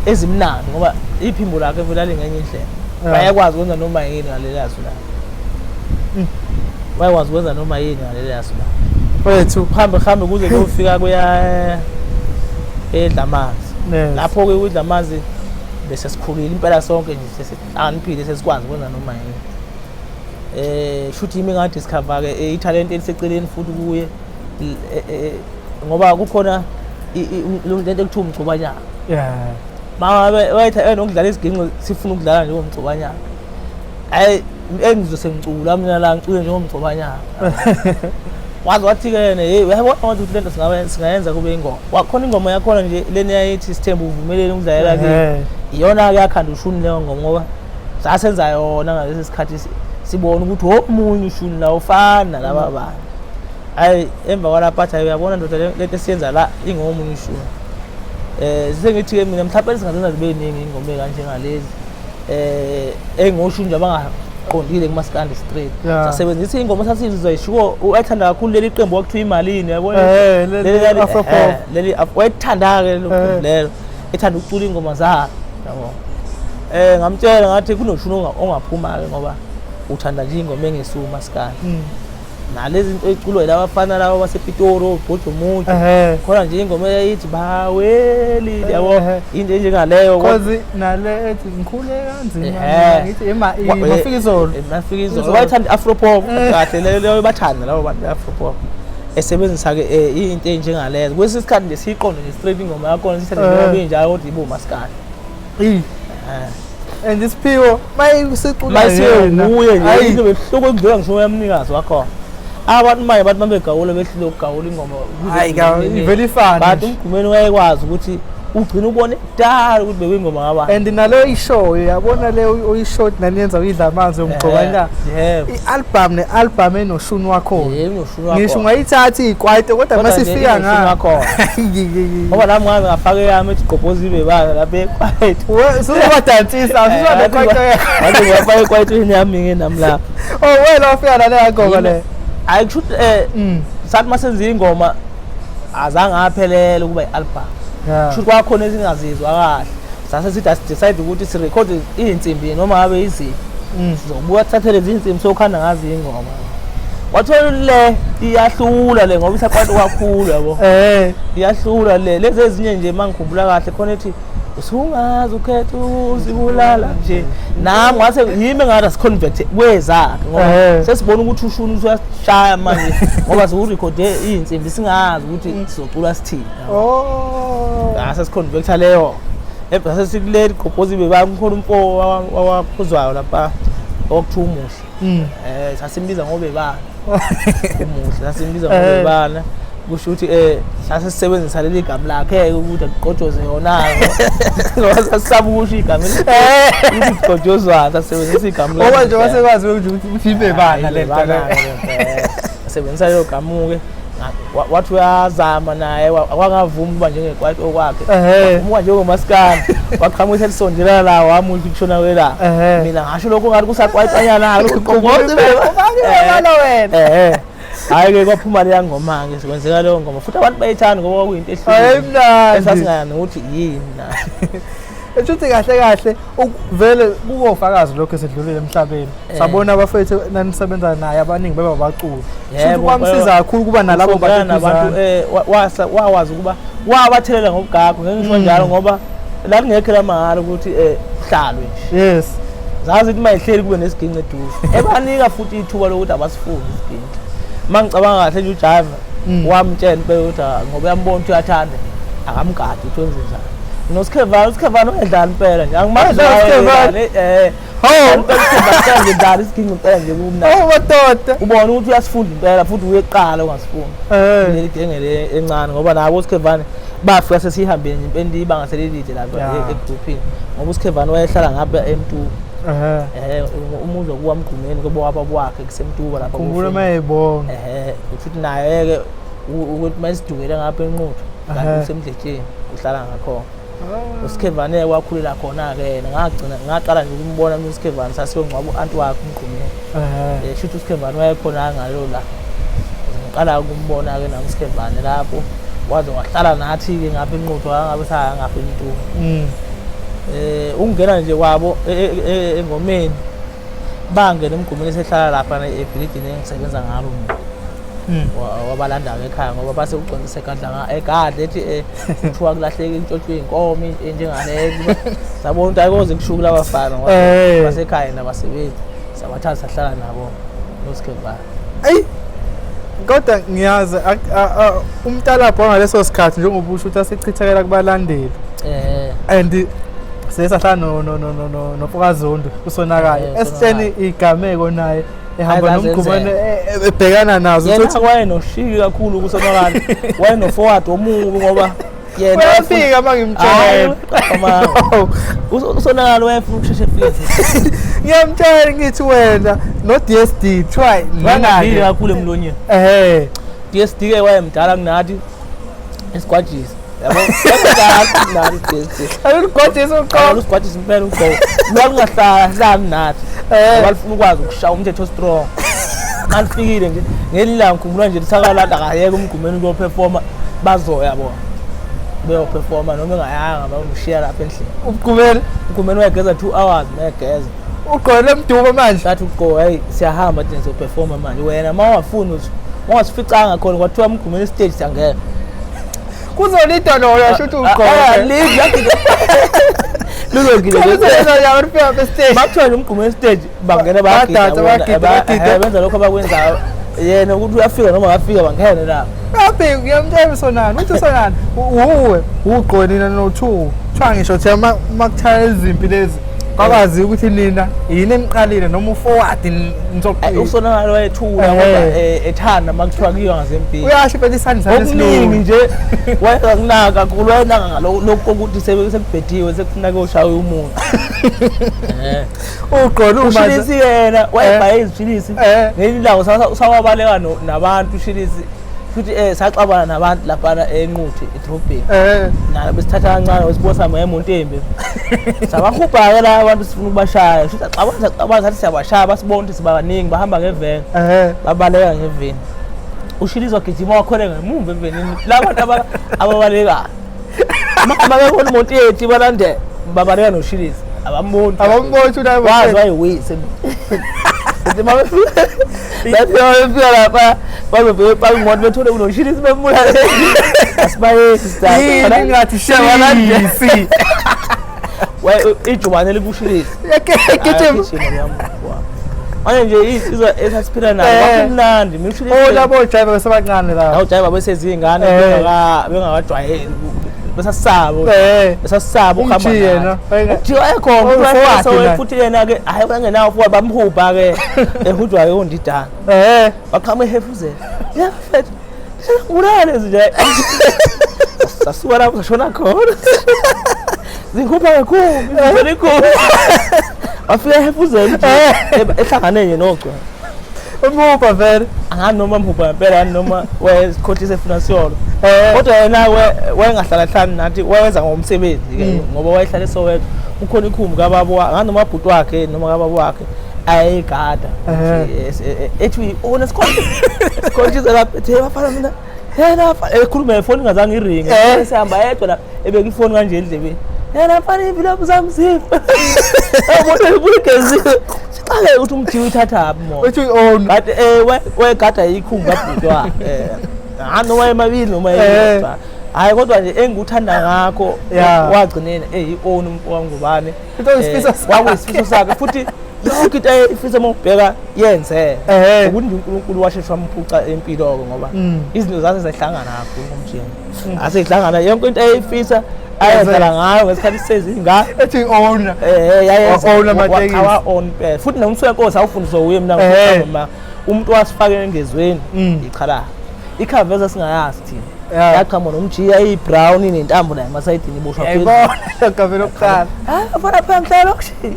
ezimnandi ngoba iphimbo lakhe vele alingenye indlela. Bayakwazi ukwenza noma yini ngaleli yazo la. Bayakwazi ukwenza noma yini ngaleli yazo la. Wethu hambe kuze kuyofika kuya eDlamanzi. Lapho ke kuDlamanzi bese sikhulile impela sonke nje sesihlakaniphile sesikwazi ukwenza noma yini. Shuthi imi ngadiscover ke italent eliseceleni futhi kuye ngoba kukhona lento ekuthiwa umgcobanyana. Mangabe wayethe enokudlala isiginci sifuna ukudlala njengomgcobanyana. Hayi engizose ngicula mina la ngicule njengomgcobanyana. Waze wathi ke yena hey uyabona ukuthi lento singayenza kube ingoma. Wakhona ingoma yakhona nje leni yayithi Sithembu uvumelele ukudlalela ke. Iyona ke yakhanda ushuni leyo ngoma ngoba sasenza yona ngalesi sikhathi sibona ukuthi omunye ushuni la ufana laba bantu. Hayi emva kwalapha athi uyabona ndoda lento esiyenza la ingomunye ushuni. Sengithi ke mina mhlawumbe singazenza zibe ningi ingoma kanjengalezi. Engosho nje abangaqondile kumaskandi straight. Sasebenzisa ingoma sasizwa ishiwo uyathanda kakhulu leli qembu kwakuthiwa imalini yabona. Leli Afro pop. Leli wayethanda ke lo qembu lelo. Ethanda ukucula ingoma zakhe yabo. Ngamtshela ngathi kunoshuni ongaphuma ke ngoba uthanda nje ingoma engesuka umaskandi. Nalezi zinto eziculwa laba bafana laba basePitori obhojo umuntu khona nje ingoma eyayithi baweli yabo into enjengaleyo cause nale ethi ngikhule kanzima ngithi mafika izolo mafika izolo bayithanda afro pop kahle leyo bathanda labo bantu afro pop esebenzisa ke into enjengalezo kwesinye isikhathi nje siyiqonde nje straight ingoma yakhona sithathe njengoba injalo kodwa ibe umaskandi. And isiphiwo mayisicula yena uye nje into behloko ekudlula ngisho uyamnikazi wakhona. Abantu manje bathi babegawula behlule ukugawula ingoma hayi ivele ifane. But uMgqumeni wayekwazi ukuthi ugcina ubone kudala ukuthi bekuyingoma ngabani. And nalo ishow yabona le oyishort naniyenza uyidla amanzi umgqobana. I-album ne-album enoshuni wakhona. Ngisho ungayithatha ikwaito kodwa masifika ngakho. Ngoba nami ngaze ngafaka eyami ethi gqobhoza ibe bala lapha ekwaito. Usuzobadansisa usuzwa nekwaito yakho. Wathi ngafaka ekwaito yami ngenami lapha. Oh wena wafika nale ngoma le. Hayi kusho ukuthi sathi masenza ingoma azange aphelele ukuba i-album. Kusho kwakhona ezingazizwa kahle. Sase sithi asidecide ukuthi sirekhode iy'nsimbi noma ngabe iziphi. Sizobuya sithathe lezi iy'nsimbi sokhanda ngazo iy'ngoma. Wathola le iyahlula le ngoba isaqwatha kakhulu yabo. Iyahlula le. Lezi ezinye nje mangikhumbula kahle khona ethi Usungaze ukhetha uzibulala nje. Nami ngase yimi engathi asiconvert kwezakhe ngoba sesibona ukuthi ushuni usuyashaya manje ngoba siwurekhode iy'nsimbi singazi ukuthi sizocula sithini. Oh. Ngase siconverta leyo. Ebese sikuleli gqobhozi bebamkhona umfo wawakhuzwayo lapha okuthiwa umuhle. Sasimbiza ngobebana. Umuhle sasimbiza ngobebana. Kusho ukuthi sase sisebenzisa leli gama lakhe ukuthi akuqojoze yona ngoba sasisaba ukusho igama ukuthi kuqojozwana, sasebenzisa igama lakhe. Ngoba nje wasekwazi ukuthi ibebana le nto le. Sebenzisa leyo gama-ke, wathi uyazama naye wangavuma ukuba njengekwaito okwakhe, wavuma njengomasikandi, waqhamuka elisondela la wami ukuthi kushona kwela. Mina ngasho lokho ngathi kusakwaitanyana wena. Hhayi-ke kwaphuma leya ngoma-ke, sekwenzeka leyo ngoma futhi abantu bayithanda ngoba kwakuyinto ehlukile esasingayani ukuthi yini na. Esho ukuthi kahle kahle vele kukofakazi lokho esedlulile emhlabeni. Sabona abafethu nanisebenza naye abaningi beba abaculi. Futhi kwamsiza kakhulu kuba nalabo bantu wawazi ukuba wabathelela ngobugagu, ngeke ngisho njalo ngoba lalingekho lamahhala ukuthi kuhlalwe nje. Yes. Zazi ukuthi mayihleli kube nesiginci eduze. Ebanika futhi ithuba lokuthi abasifuni isiginci. Uma ngicabanga kahle nje uJaiva wamtshela impela ukuthi ngoba uyambona ukuthi uyathanda akamgadi ukuthi wenze njani. NoSkhevana, uSkhevana uyadlala impela nje. Angimazi uSkhevana. Hawu, impela nje dlala isiginci impela nje kumnandi. Oh madoda. Ubona ukuthi uyasifunda impela futhi uyeqala ungasifunda. Leli genge le encane ngoba nabo uSkhevana bafika sesihambile nje impela ibanga selilide lapha egroupini ngoba uSkhevana wayehlala ngapha eMtuba. Umuzi wakuwaMgqumeni kubo wababa wakhe kuseMtuba lapha. Khumbula mayebonga. Futhi naye ke ukuthi mayisidukele ngapha eNquthu kanti usemdletsheni uhlala ngakhona. uSkhevane wakhulela khona ke yena, ngagcina ngaqala nje ukumbona mina uSkhevane sasiyongcwaba u-anti wakhe uMgqumeni. Shuthi uSkhevane wayekhona ngalo la. Ngiqala ukumbona ke nami uSkhevane lapho waze wahlala nathi ke ngapha eNquthu angabe saya ngapha eMtuba. Ukungena nje kwabo engomeni bangena emgqumeni esehlala lapha ebhilidini engisebenza ngalo mina. Wabalanda-ke ekhaya ngoba base ugcwalise egadla egadla ethi kuthiwa kulahleke intshotshwe iy'nkomo enjengaleyo. Sabona ukuthi ayikoze kushuku labafana ngoba basekhaya nabasebenzi, sabathatha sahlala nabo noSkhevana. Eyi kodwa ngiyazi umntalapho wangaleso sikhathi njengoba usho ukuthi asichithekela kubalandeli. And siye sahlala noMfokaZondo usonakala esitsheni igameko naye ehamba nomgqumane ebhekana nazo. Yena wayenoshiki kakhulu kusonakala, wayeno-forward omubi ngoba yena uyafika uma ngimtshela usonakala wayefuna ukusheshe efike. Ngiyamtshela ngithi wena no DSD try nangaki kakhulu emlonyeni. DSD ke wayemdala kunathi isigwajisa. Yabo, nathi DSD. Aluligwajisa uqobo. Alusigwajisa impela uqobo. Lwakungahlala nathi. Balifuna ukwazi ukushaya umthetho strong. Malifikile nje ngelilanga ngikhumbula nje lithakalanda akayeke umgqumeni ukuyoperforma bazoya bona. Beyoperforma noma engayanga bamshiya lapha endlini. Umgqumeni, umgqumeni wayegeza 2 hours mayegeza. Ugqoke emdubo manje. Sathi uqo hey siyahamba thina siyoperforma manje. Wena mawungafuni ukuthi ungasificanga khona kwathiwa umgqumeni stage siyangena. Kuzolida loyo shuthi ugqoke. Leave luzogida. Kuzolida loyo stage. Bakuthiwa nje umgqumeni stage bangena bagida benza lokho abakwenzayo. Yena ukuthi uyafika noma akafika bangene lapho. Uyafika ngiyamtshela usonani uthi usonani uwe ugqoke nina no2. Kuthiwa ngisho thi uma kuthaya izimpi lezi kwakwazi ukuthi nina yini eniqalile noma uforward nizoqina. Usonakala wayethula kodwa ethanda uma kuthiwa kuyiwa ngasempini. Uyasho impela isandla okuningi nje wayengakunaka kakhulu, wayenaka ngalokhu kokuthi sekubhediwe sekufuna kuyoshaywa umuntu. Ugqoke uShilisi yena wayebhaye izishilisi ngelinye ilanga usawabaleka nabantu uShilisi futhi saxabana nabantu laphana eNquthu edrobheni. Nalo besithatha kancane wesibona ngemonto embi. Sabahubha-ke la abantu sifuna ukubashaya. Futhi saxabana saxabana sathi siyabashaya basibona ukuthi sibaningi bahamba ngeveni. Babaleka ngeveni. uShilisi wagijima wakhwela ngemuva evenini. La bantu ababalekayo. Uma bebona imoto yethu ibalandela babaleka noShilisi. Abamboni. Abamboni wazi wayiwise. Kanti mabefika lapha lapha bazobheka ipaki imoto bethole kunoshilisi bembulale. Asibayeki sidaba. Yini ngathi shilisi. Ijubane likushilisi. Gijima. Manje nje insizwa esasiphila nayo kwakumnandi mina. Oh labo driver besebancane la. Awu driver besezingane bengakajwayeli besasaba. Besasaba ukuhamba yena. Uthi ayekhona futhi yena ke hayi bangenawo futhi bamhubha ke ehujwa ke undidana. Baqhamuka ehefuzela. Ya mfethu. Ulale nje. Sasuka lapho sashona khona. Zikhupha kakhulu, zikhulu. Wafika ehefuzela nje ehlangane nje nogcwa. Umhubha vele. Angani noma mhubha ngempela noma wayesikhohlisa efuna siyolo. Kodwa yena wayengahlala hlani nathi wayenza ngomsebenzi ke ngoba wayehlala eSoweto. Ukhona ikhumbi kababa angani noma bhuti wakhe noma kababa wakhe ayegada. Ethi ona sikhohlisa lapha ethe bafana mina yena ekhuluma ngefoni ingazange iringe sehamba yedwa la ebeka ifoni kanje endlebeni. Yena mfana imvilophu zami ziphi? Uyabona ibugezile. Sixake ukuthi umjiwe uthathaphi mo. Uthi own. But wayegada ikhumbi kabhuti wakhe. Hayi noma emabili noma eyodwa. Hayi kodwa nje engikuthanda ngakho wagcinene eyi-own umfo wangubane. Kwakuyisifiso sakhe futhi yonke into ayifisa uma ubheka yenze. Ukuthi nje uNkulunkulu washesha wamphuca empilo-ke ngoba izinto zase zehlangana kakhulu ngomjini. Asehlangana yonke into ayifisa ayedlala ngayo ngesikhathi sezingane ethi owner yayenza amatekisi wa own phela futhi nomsuka enkosi awufundiswa uye mina ngoma umuntu wasifake engezweni ichala ikhaveza singayazi thina yaqhamuka nomjiya iyi-brown nentambo la emasayidini iboshwa phezulu yayibona kavela okuqala hayi afana phela ngihlala lokishini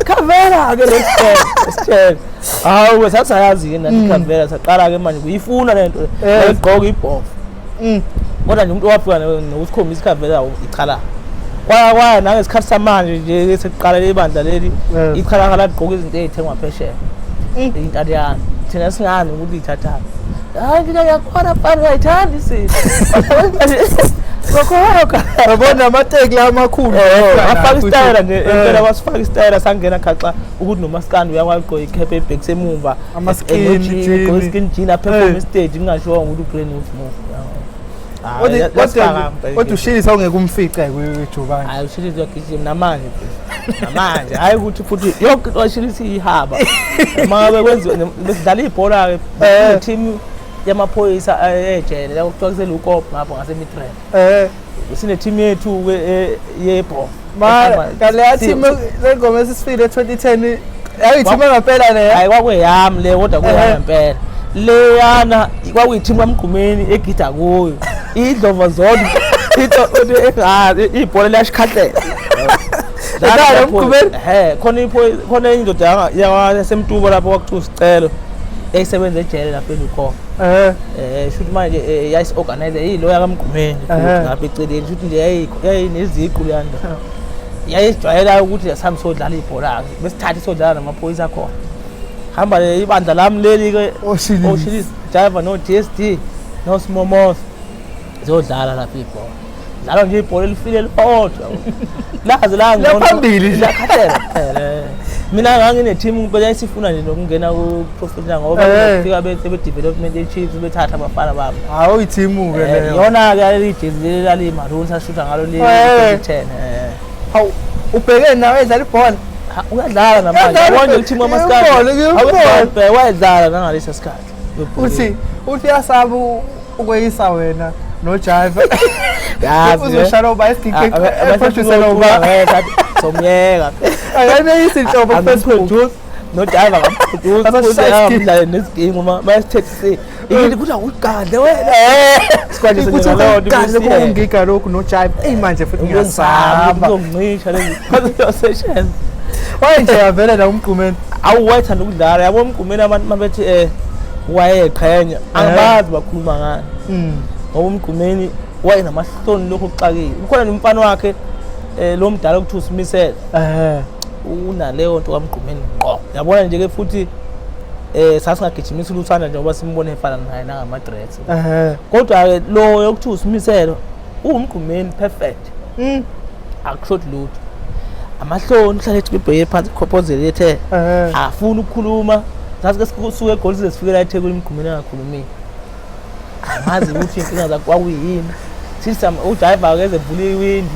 khavela ke lesitshela hawu sasayazi yini nathi khavela saqala ke manje kuyifuna lento egqoka ibhofu kodwa nje umuntu owafika nokusikhombisa ikhavela ichala kwaya nangesikhathi samanje nje sekuqala ibandla leli ichala lagqoka izinto ey'thengwa phesheya intaliyane thina singani ukuthi ithathaphi hayi mina ngiyakhona mfana ngiyayithanda izinto Ngokhokha yabona amateki la amakhulu afaka isitayela nje impela wasifaka isitayela sangena khaxa ukuthi nomaskandi uyakwazi ugqoka ikhephe ebhekise emuva ama-skin skin jean aperform stage ngingasho ukuthi ubrand new move. Kodwa ushilisa ungeke umfice kwijubane. Hayi ushilisa uyagijima namanje. Namanje hayi ukuthi futhi yonke into washilisa ihaba. Uma ngabe kwenziwa besidlala ibhola ke team yamaphoyisa ejele la kuthiwa kuselukop ngapho ngaseMidrand. Sine team yethu ke yebhola. Ma kaleya team lengoma esisifile 2010 yayi team ngempela le. Hayi kwakuyami le kodwa kuyami ngempela. Leyana kwakuyithimu kaMgqumeni egida kuyo idlova zodwa into engazi ibhola liyashikhahlela la Mgqumeni khona khona indoda yasemtubo lapho kwakuthiwa usicelo yayisebenza ejele lapha eLukho shuthi manje yayisi-organize yiloya kaMgqumeni ngapha eceleni shuthi nje yayineziqu leya nto yayisijwayela ukuthi asihambe sodlala ibhola besithathe sodlala namaphoyisa akhona. Hamba ibandla lami leli ke oshilisi driver no DSD no Smomos zodlala lapha ibhola. Dlala nje ibhola elifile lodwa. Laze la ngcono phambili nje lakhathela kuphela. Mina ngangine team ngempela isifuna nje nokungena ku professional ngoba befika bethe be development ye Chiefs bethatha abafana babo. Hawu i-team ke leyo. Yona ke leli jezi leli lali maroon sashutha ngalo le 2010. Hawu ubheke nawe edlala ibhola. Uyadlala namanje wonke i-team wamaskandi wayedlala nangalesa sikhathi uthi uyasaba ukweyisa wena nojive uzoshaya uba isigigi eproducer uba somyeka akaneyisi inhlobo Facebook nojive akamproduce nezigingu uma bayasithethise ikithi kuthi awugadle wena sikwanje sengigadle kungiga lokhu nojive eyi manje futhi ngiyasaba uzongincisha lezi sessions. Wayenje yavela la uMgqumeni. Awu wayethanda ukudlala yabo uMgqumeni abantu mabethi wayeqhenya angibazi bakhuluma ngani ngoba uMgqumeni wayenamahloni lokho kuxakile. Ukhona nomfana wakhe lo mdala okuthiwa uSimisele unaleyo nto kaMgqumeni ngqo yabona nje ke futhi sasingagijimisa uluthanda njengoba simbone efana naye nangama-dreads kodwa ke lo yokuthiwa uSimiselo uwuMgqumeni perfect akushoti lutho. Amahloni uhlale ethi bebheke phansi ikhophozele ethe afuna ukukhuluma. Sasike sisuke eGoli size sifike la eThekwini emgqumeni engakhulumile. Angazi ukuthi inkinga zakho kwakuyini. Sithi udrayiva akeze evula iwindi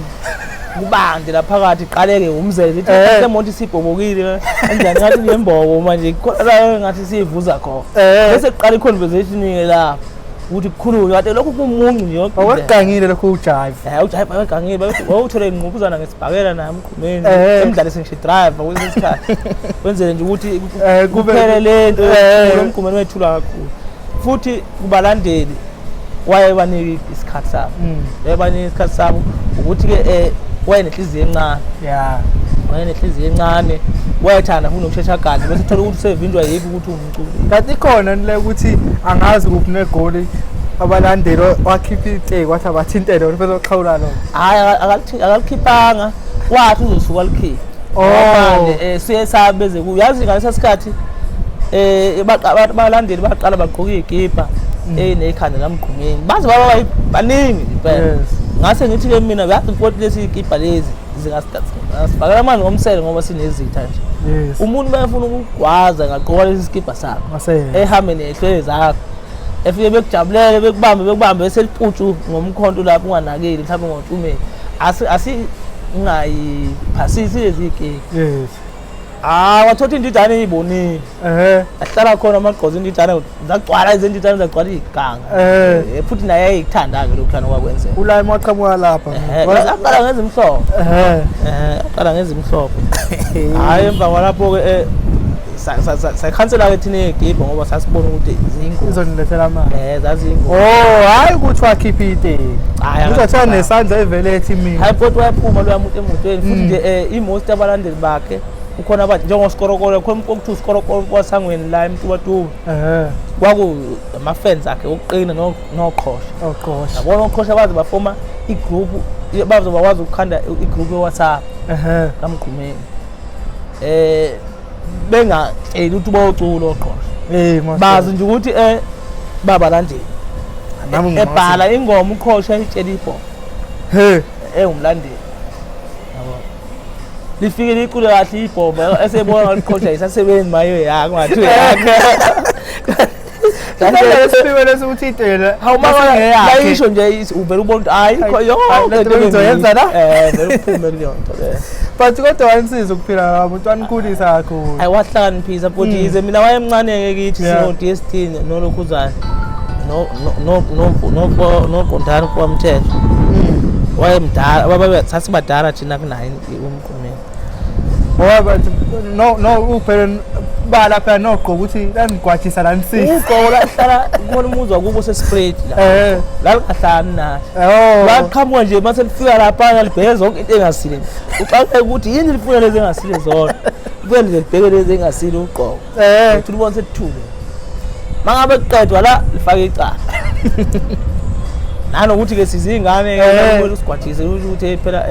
kubande la phakathi qaleke umzele lithi le moto isibhobokile kanjani ngathi nemboko manje khona la ngathi siyivuza khona. Bese kuqala i-conversation-ke lapho ukuthi kukhulunywe kade lokhu kumuncu nje yonke indlela. Awekugangile lokhu ujive. Ujive awegangile wawuthole ingqubuzana ngesibhakela naye emgqumeni emdlalise ngisho driver kwesinye isikhathi wenzele nje ukuthi kuphele le nto lo mgqumeni wethula kakhulu. Futhi kubalandeli wayebanika isikhathi sabo, wayebanika isikhathi sabo ukuthi-ke wayenenhliziyo encane, wayenenhliziyo encane, wayethanda futhi nokushesha agadle bese uthola ukuthi usevinjwa yikho ukuthi uwumculi. Kanti ikhona le ukuthi angazi kuphi negoli abalandeli wakhipha iteki wathi abathintele wona bezoxhawula lona. Hhayi, akalikhiphanga, wathi uzosuka alikhiphe. Manje siye sabeze kuyo, yazi ngalesa sikhathi abalandeli baqala bagqoka iy'kibha ey'nekhanda lamgqumeni, baze baba baningi impela. Ngase ngithi-ke mina uyazi mfowethu lezi iy'kibha lezi zingasifakela amanzi ngomsele ngoba sinezitha nje. Umuntu uma efuna ukugwaza angagqoka lesi sikibha sakho ehambe ney'hlwele zakho, efike bekujabulele bekubambe bekubambe bese liputshu ngomkhonto lapho unganakile mhlawumbe ngontshumeni. Asingayiphasisi lezi y'kibha. Ah, wathola indidane eyibonile. Ahlala khona amagqozo indidane zagcwala izindidane zagcwala iganga. Futhi naye ayikuthanda-ke lokhu lana okwakwenzeka. Ulayima waqhamuka lapha. Aqala ngezimhlophe. Aqala ngezimhlophe. Hhayi emva kwalapho-ke sakhansela-ke thina iy'gibho ngoba sasibona ukuthi ziyingozi. Izonilethela amali. Zaziyingozi. Oh, hhayi ukuthi wakhipha iteki. Uzothiwa nesandla evele ethi mina. Hhayi futhi wayephuma loya muntu emotweni futhi nje i-most abalandeli bakhe kukhona abathi njengosikorokoro, khona umuntu okuthiwa usikorokoro wasangweni la eMtubatuba. Kwaku ama-fans akhe okuqina noqhosha. Oqhosha. Yabona oqhosha baze bafoma i-group, baze bakwazi ukukhanda i-group ye-WhatsApp kaMgqumeni. Bengatsheli ukuthi bayocula oqhosha. Bazi nje ukuthi babalandeli. Ebhala ingoma uqhosha itshela ibhola. Ewumlandeli. Lifike licule kahle ibhomba esebona ngaliqhosha isasebenzi maye yakho ngathi yakho. Lesiphiwe lesukuthi itela. Hawu mama layisho nje uvela ubona ukuthi hayi yonke into engizoyenza la. Vele uphume kuleyo nto leyo. But kodwa wanisiza ukuphila ngabo, umuntu wanikhulisa kakhulu. Hayi wahlakaniphisa futhi yize mina wayemncane-ke kithi sino-D_S_T nolokhuzana noqondana kwamthetho. Wayemdala, sasibadala thina kunaye umgqumeni. Ngoba no no uphela bala phela nogqoka ukuthi lanigwajisa lanisiza. Ugqoko lahlala kubona umuzi wakubo sespread la. Lalingahlali nathi. Laqhamuka nje mase lifika lapha libheke zonke into engasile. Uxakeke ukuthi yini lifuna lezi engasile zona. Kuye nje libheke lezi engasile ugqoko. Uthi ubona sekuthule. Mangabe kuqedwa la lifake icala. Nanokuthi ke sizingane ke kumele usigwajise ukuthi phela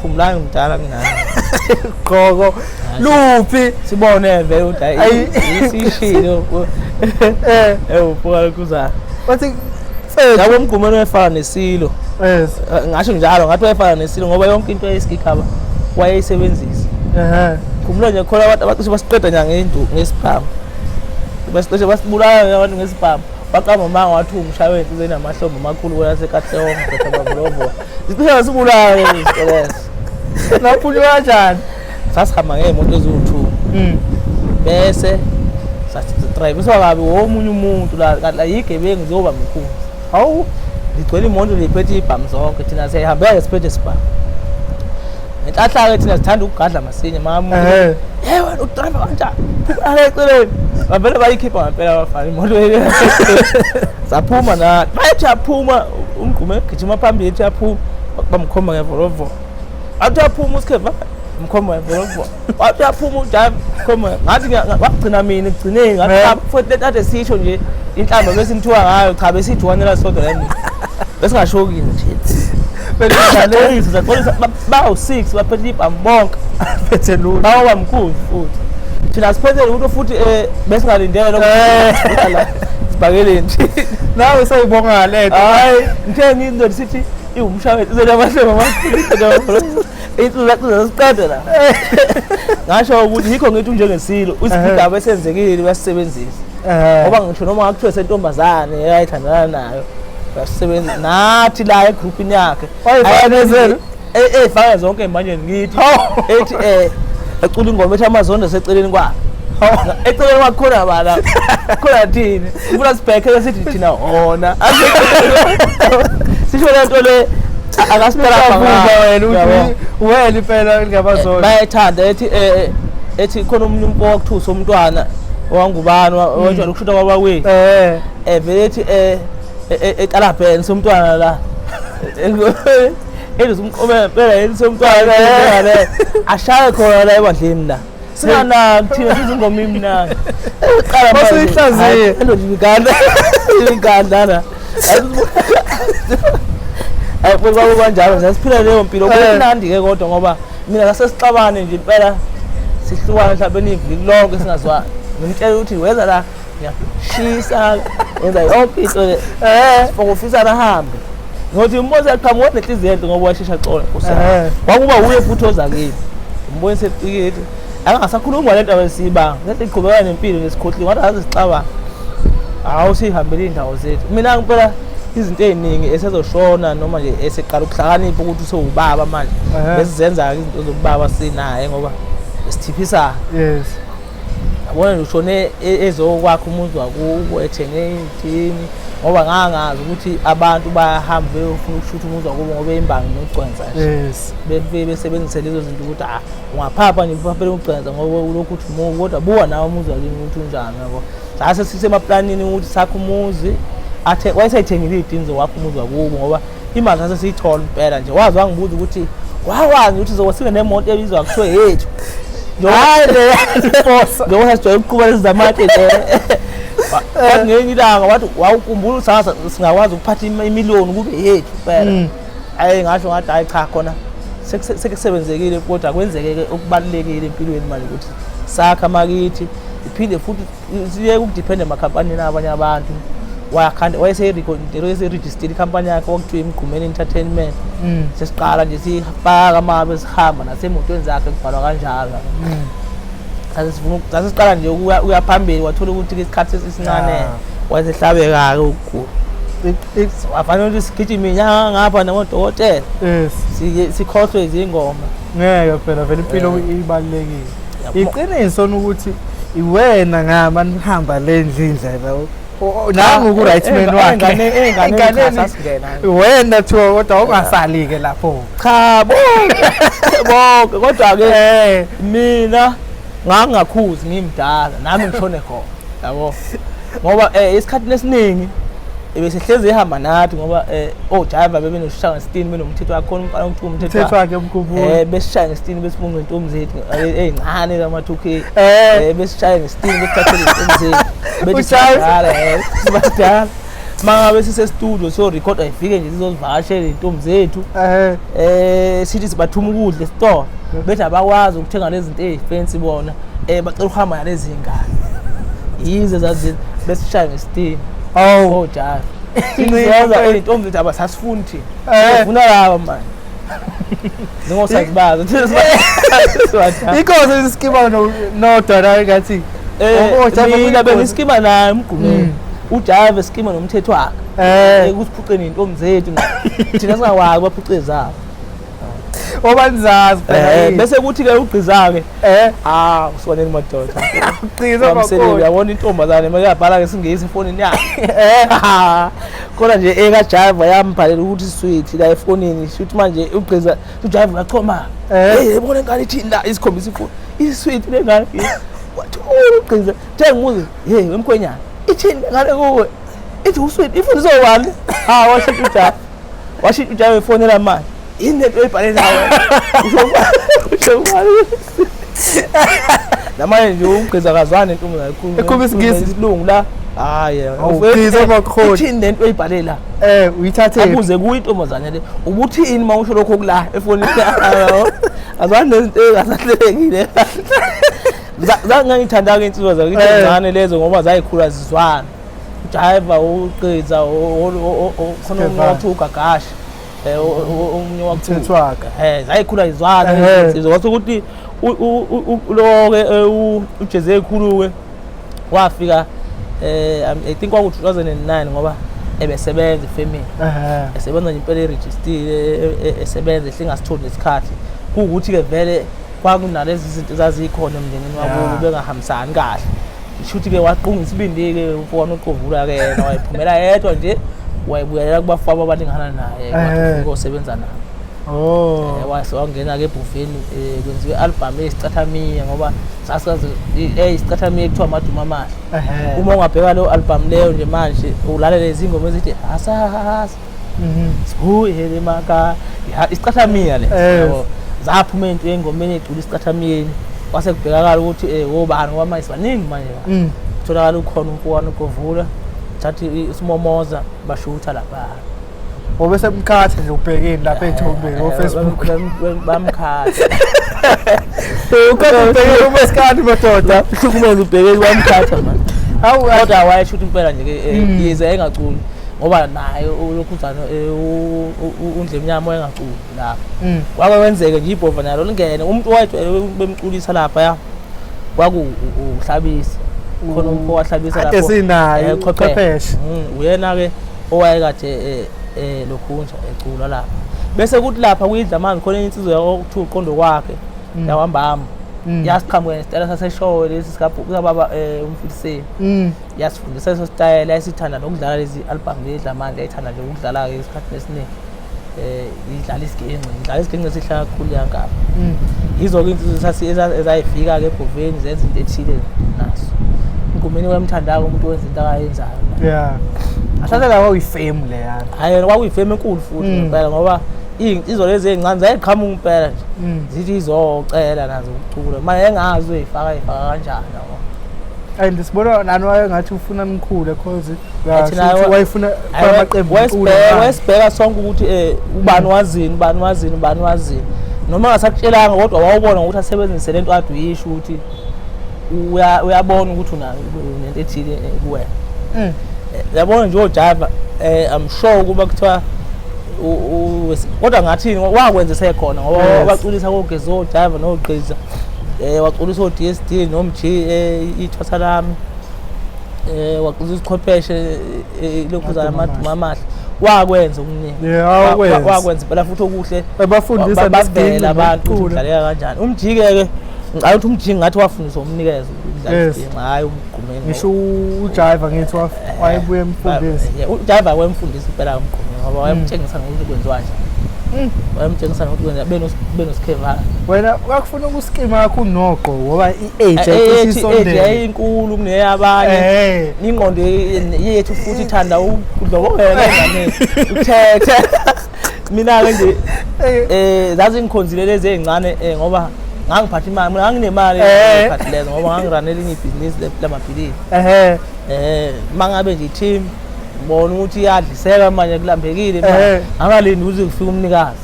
khumulani ngidala kunani. Gqoko luphi sibone vele ukuthi hayi isishilo. Ubuka lokuzana. Bathi yabo umgqumeni wayefana nesilo. Yes. Ngasho njalo ngathi wayefana nesilo ngoba yonke into eyesigigaba wayeyisebenzisa. Khumbula nje khona abantu abacishe basiqeda nje ngenduku ngesibhamu. Basicishe basibulala abantu ngesibhamu. Baqamba amanga wathi umshayi wenhliziyo enamahlombe amakhulu kwelaseKatlehong Dr. Sicishe basibulala leso. Naphunywa kanjani? Sasihamba ngey'moto eziwu-2. Bese sasidrive kabi womunye umuntu la kanti ayigebengu ziyoba mkhulu. Hawu, ligcwele imoto liphethe ibhamu zonke thina siyahambeka siphethe isibhamu. Ngenhlahla-ke thina sithanda ukugadla masinya mama. Wena udrive kanjani? Phuma eceleni. Bavele bayikhipha ngempela abafana imoto. Saphuma na. Bathi yaphuma umgqume gijima phambili ethi yaphuma bamkhomba ngevolovolo. Athi yaphuma uSkheva mkhomba ngevolovolo. Wathi yaphuma uJavi mkhomba ngathi wagcina mina ekugcineni ngathi futhi lento ade sisho nje inhlamba bese nithiwa ngayo cha besithi wanela sodwa la mina. Besingashoki nje. Bekuxolisa saxolisa bawu-6 baphethe ibhamu bonke. Phethe lutho. Bawa mkhulu futhi. Thina siphethe lutho futhi besingalindele lokho. Sibhakeleni nje. Nawe seyibonga lento. Hayi, ngithe ngindoda sithi Iwumshayeli izenamahlebo amakhulu. Insizwa siqede la. Ngasho ukuthi yikho ngithi unjengesilo, isigigaba esenzekile uyasisebenzisa. Ngoba ngisho noma ngakuthiwa sentombazane eyayithandana nayo uyasisebenzisa. Nathi la egroupini yakhe. Wayifanezela. Eyifaka zonke manje ngithi ethi ecula ingoma ethi amazondo seceleni kwakhe. Eceleni kwakhe khona bala. Khona thini? Ufuna sibheke sithi thina hona. Sisho lento le akasipela wena ukuthi wena impela ngabazona. Bayayithanda ethi ethi khona omunye umfo wakuthusa umntwana owangubani wajwayele ukushuta kwabakwethu. Vele ethi etalabheni somntwana la. Ethi umqobe impela yini somntwana le. Ashaye khona la ebandleni la. Singanaki thina sizingoma imnandi. Qala manje. Ento ngiganda. Ngiganda la. Ayi kwaku kanjalo nje siphila leyo mpilo kumnandi ke kodwa ngoba mina sasesixabane nje impela sihlukana mhlawumbe iviki lonke singazwani. Ngimtshela ukuthi weza la ngiyashisa yenza yonke into le. Sifokofisa ahambe. Ngothi umbozi aqhamuka nenhliziyo enhle ngoba washesha xola Nkosi yami. Kwakuba uye futhi oza kimi. Umbone sefikile ethi angasakhuluma le ndaba esiyibanga. Ngathi iqhubeka nempilo nesikhohliwe ngathi aze sixabane. Hawu sihambele iy'ndawo zethu. Mina ngempela izinto ey'ningi esezoshona noma nje eseqala ukuhlakanipha ukuthi usewubaba manje. Besizenza-ke izinto zobubaba sinaye ngoba sithiphisa. Yes. Yabona nje ushone ezokwakha umuzi wakubo ethenge iy'tini ngoba ngangazi ukuthi abantu bayahamba beyofuna ukushutha umuzi wakubo ngoba imbangi nokugcwensa nje. Yes. Befike besebenzise lezo zinto ukuthi ungaphapha nje uphaphele ukugcwensa ngoba ulokhu uthi mubi kodwa buka nawe umuzi wakini ukuthi unjani yabo. Sase sisemaplanini ukuthi sakhe umuzi athe wayeseyithengile iy'tini zokwakha umuzi wakubo ngoba imali sase siyithola impela nje. Wazi wangibuza ukuthi wawazi ukuthi zobe sibe nemoto ebizwa kuthiwe yethu. Hayi le njengoba sasijwayele ukuqhuba lezi zamatshe nje. Wathi ngelinye ilanga wathi wawukhumbula ukuthi singakwazi ukuphatha imiliyoni kube yethu impela. Hayi ngasho ngathi hayi cha khona sekusebenzekile kodwa kwenzeke okubalulekile empilweni manje ukuthi sakha amakithi iphinde futhi siyeke ukudiphenda emakhampanini abanye abantu. Wakhanda wayeseyiregistered ikhampani yakhe okuthiwa Imgqumeni Entertainment. Sesiqala nje sifaka amabe sihamba nasemotweni zakhe kubhalwa kanjalo. Sasiqala nje ukuya phambili wathola ukuthi isikhathi esincane wayesehlabeka-ke ukukhulu. Wafanele ukuthi sigijime inyanga ngapha namadokotela. Yes. Sikhohlwe izingoma. Ngeke phela vele impilo ibalulekile. Iqiniso ukuthi iwena ngama nihamba le ndlela. Nangu ku right man wakhe. Enganeni wena thiwa kodwa ungasali ke lapho. Cha bonke kodwa ke mina ngangakhuzi ngimdala nami ngishone khona yabo. Ngoba esikhathini esiningi ebesehlezi ehamba nathi ngoba oJaiva bebenoshaya ngesitini benomthetho wakhona umfana okuthiwa umthetho wakhe umkhumbulo besishaya ngesitini besimunca intombi zethu ey'ncane zama-2K besishaya ngesitini besithathele intombi zethu bethi sibadala sibadala. Mangabe sise-studio siyorekhoda ifike nje sizozivakashela iy'ntombi zethu sithi sibathuma ukudla esitolo bethi abakwazi ukuthenga lezi zinto ey'fensi bona bacela ukuhamba nalezi ngane yize zazi besishaya ngesitini. Ojaiva siyenza iy'ntombi zethu abasasifuni thina sifuna laba manje njengosazibazi inkosi isikima nodwa ngathi mina bengisikima naye Emgqumeni uJaiva esikima nomthetho wakhe kusiphuceni iy'ntombi zethu thina singakwazi baphuce zabo obanizazi bese kuthi-ke ugqiza-ke usukaneni madoda ugqiza uyabona intombazane makuyabhala ngesingisi efonini yakhe khona nje ekaJaiva yambhalela ukuthi sweet la efonini shuthi manje ugqiza uJaiva uyachoma yebona ingane ithini la isikhombisa ifoni isweet le ngane wathi ugqiza thenga umuzi hey wemkhwenyana ithini le ngane kuwe ithi usweet ifundiswe ubani washintsha uJaiva washintsha uJaiva efonela manje yini lento oyibhale nawe usho ubani namanje nje ugqiza kazwane intombi zakhulu ekhuluma isingisi isilungu la hayi ugqiza makhona ithini lento oyibhale la uyithathe abuze kuyo intombazane le ubuthini uma usho lokho kula efonini azwani nezinto ezingasahlelekile zangangithanda-ke insizwa zakithi encane lezo ngoba zayikhula zizwana uJaiva ugqiza khona umnotho ugagasha Omunye wakuthethwa Mthethwaka. Zayikhula izwana insizwa, kwase ukuthi lo-ke uJeze ekhulu-ke wafika I think kwaku 2009 ngoba ebesebenza efemini, esebenza nje impela, erejistile, esebenza ehle engasitholi nesikhathi. Kuwukuthi-ke vele kwakunalezi zinto ezazikhona emndenini wakubo, bengahambisani kahle. Isho ukuthi-ke waqunga isibindi-ke umfowami uQovula-ke, yena wayephumela yedwa nje, wayebuyelela kubafowabo abalingana naye, wathi uyosebenza nabo. Wase wangena-ke ebhuveni, kwenziwe i-album eyisicathamiya, ngoba sasikaze eyisicathamiya kuthiwa Amaduma Amahle. Uma ungabheka leyo album leyo nje manje, ulalele izingoma ezithi asahasa sibuyele emakhaya, isicathamiya le. Yabo, zaphuma into engomeni egcula isicathamiyeni, kwase kubhekakala ukuthi obani, ngoba manje sibaningi manje la. Kutholakala ukhona umfowami uGovula, thatha isimomoza bashutha lapha. Ngobe semkhatha nje ubhekeni lapha ey'thombeni ko-Facebook. Bamkhatha. Ukhatha ubhekeni umasikandi madoda. Hlukumeza ubhekeni, bamkhatha manje. Hawu. Kodwa wayeshutha impela nje ke, yize engaculi, ngoba naye ulokhuzana uNdlemnyama wayengaculi lapha. Kwake kwenzeke nje ibhova nalo lingene umuntu owayejwayele bemculisa lapha, ya, kwaku uHlabisa khona umfo waHlabisa. Kade Lapho sinaye Chwepheshe. uchwepheshe. Uyena-ke owayekade lokhunja ecula lapha, bese kuthi lapha kuyidla manje khona enye insizwa okuthiwa uqondo kwakhe yawambamba, yasiqhamuka nesitayela saseshowe lesi sikababa umfiliseni. Yasifundisa leso sitayela, yayisithanda nokudlala lezi album leyidlamandla, yayithanda nje ukudlala-ke esikhathini esiningi, idlala isiginci, idlala isiginci esihle kakhulu yankaba. Yizo-ke insizwa ezayifika-ke ebhoveni zenza into ethile naso. Ingumeni wayemthandaka umuntu wenza into akayenzayo. Yeah. Ahlala la kwakuyifemu leyana. Hhayi yena kwakuyifemu enkulu futhi ngempela, ngoba iy'nsizwa lezi ey'ncane zayiqhamuka impela nje, zithi izocela nazo ukucula, manje engazi uyoyifaka yifaka kanjani, yabo. And sibona nani wayengathi ufuna nikhule cause Athi naye wayefuna amaqembu omculo. Wayesibheka sonke ukuthi ubani wazini, ubani wazini, ubani wazini, noma engasakutshelanga, kodwa wawubona ngokuthi asebenzise lento ade uyisho ukuthi uyabona ukuthi unayo unento ethile kuwena. Yabona nje oJava, I'm sure ukuba kuthiwa kodwa ngathini wakwenza sekhona, ngoba wabaculisa kogeza oJava nogqiza, waculisa o-DSD noMG, ithwasa lami, waculisa isichwepheshe, lokhu Amaduma Amahle, wakwenza okuningi. Yeah, wakwenza. Wakwenza impela futhi okuhle. Ebafundisa Bavela nesiginci abantu ukuthi nokucula. kudlaleka kanjani. Umjike-ke ngicabanga ukuthi umjike ngathi wafundiswa umnikezo ukudlala isiginci, hhayi umgqumeni. Ngisho uJiva ngithi wayebuye emfundisi. UJiva wayemfundisa impela umgqumeni, ngoba wayemtshengisa ngokuthi kwenziwa njani. Wayemtshengisa nokuthi kwenziwa benosikhevana. Wena wakufuna ukuskima kakhulu noqo ngoba i-age yayicishe. Yayinkulu kuneyabanye. Ingqondo yethu futhi ithanda ukudlobongela enganeni, ukuthethe. Mina-ke nje zazingikhonzile lezi ey'ncane, ngoba ngangiphatha imali, mina nganginemali ngiphatha lezo, ngoba ngangiranela elinye ibhizinisi lamabhilidi. Uma ngabe nje i-team ngibona ukuthi iyadliseka manje, kulambekile manje, angalindi ukuthi kufike umnikazi.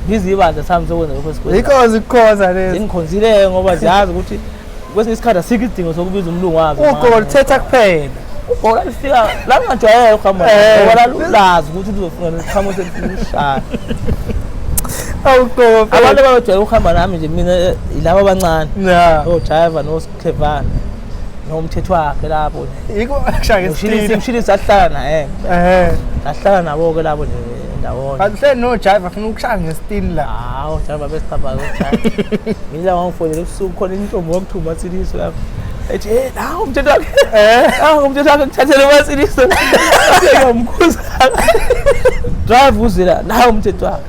Ngizibandla sami sokwenza lokho esikwenzayo. Yikho zikukhoza lezi. Zingikhonzile ngoba ziyazi ukuthi kwesinye isikhathi asikho isidingo sokubiza umlungu wazo. Ugogo lithetha kuphela. Ugogo lalifika lalingajwayele ukuhamba, ngoba lalulazi ukuthi luzofika nesiqhamo selifuna ukushaya. Awugogo. Abantu ababejwayele ukuhamba nami nje mina yilaba abancane, oJiva noSkhevana nomthetho wakhe lapho nje. Yikho kushaya Ushilisi ngesitini. Mshilisi sahlala naye. Sahlala nabo-ke labo nje ndawonye. Kanti hleli noJiva afuna ukushaya ngesitini la. Hawu, Jiva besihamba koJiva. Mina wangifonela ebusuku, khona intombi wakuthiwa uMatsiliso lapho. Ethi, hey, nawu umthetho wakhe. Nawu umthetho wakhe, ngithathele uMatsiliso. Ngiyamkhuza. Drive uzila, nawu umthetho wakhe.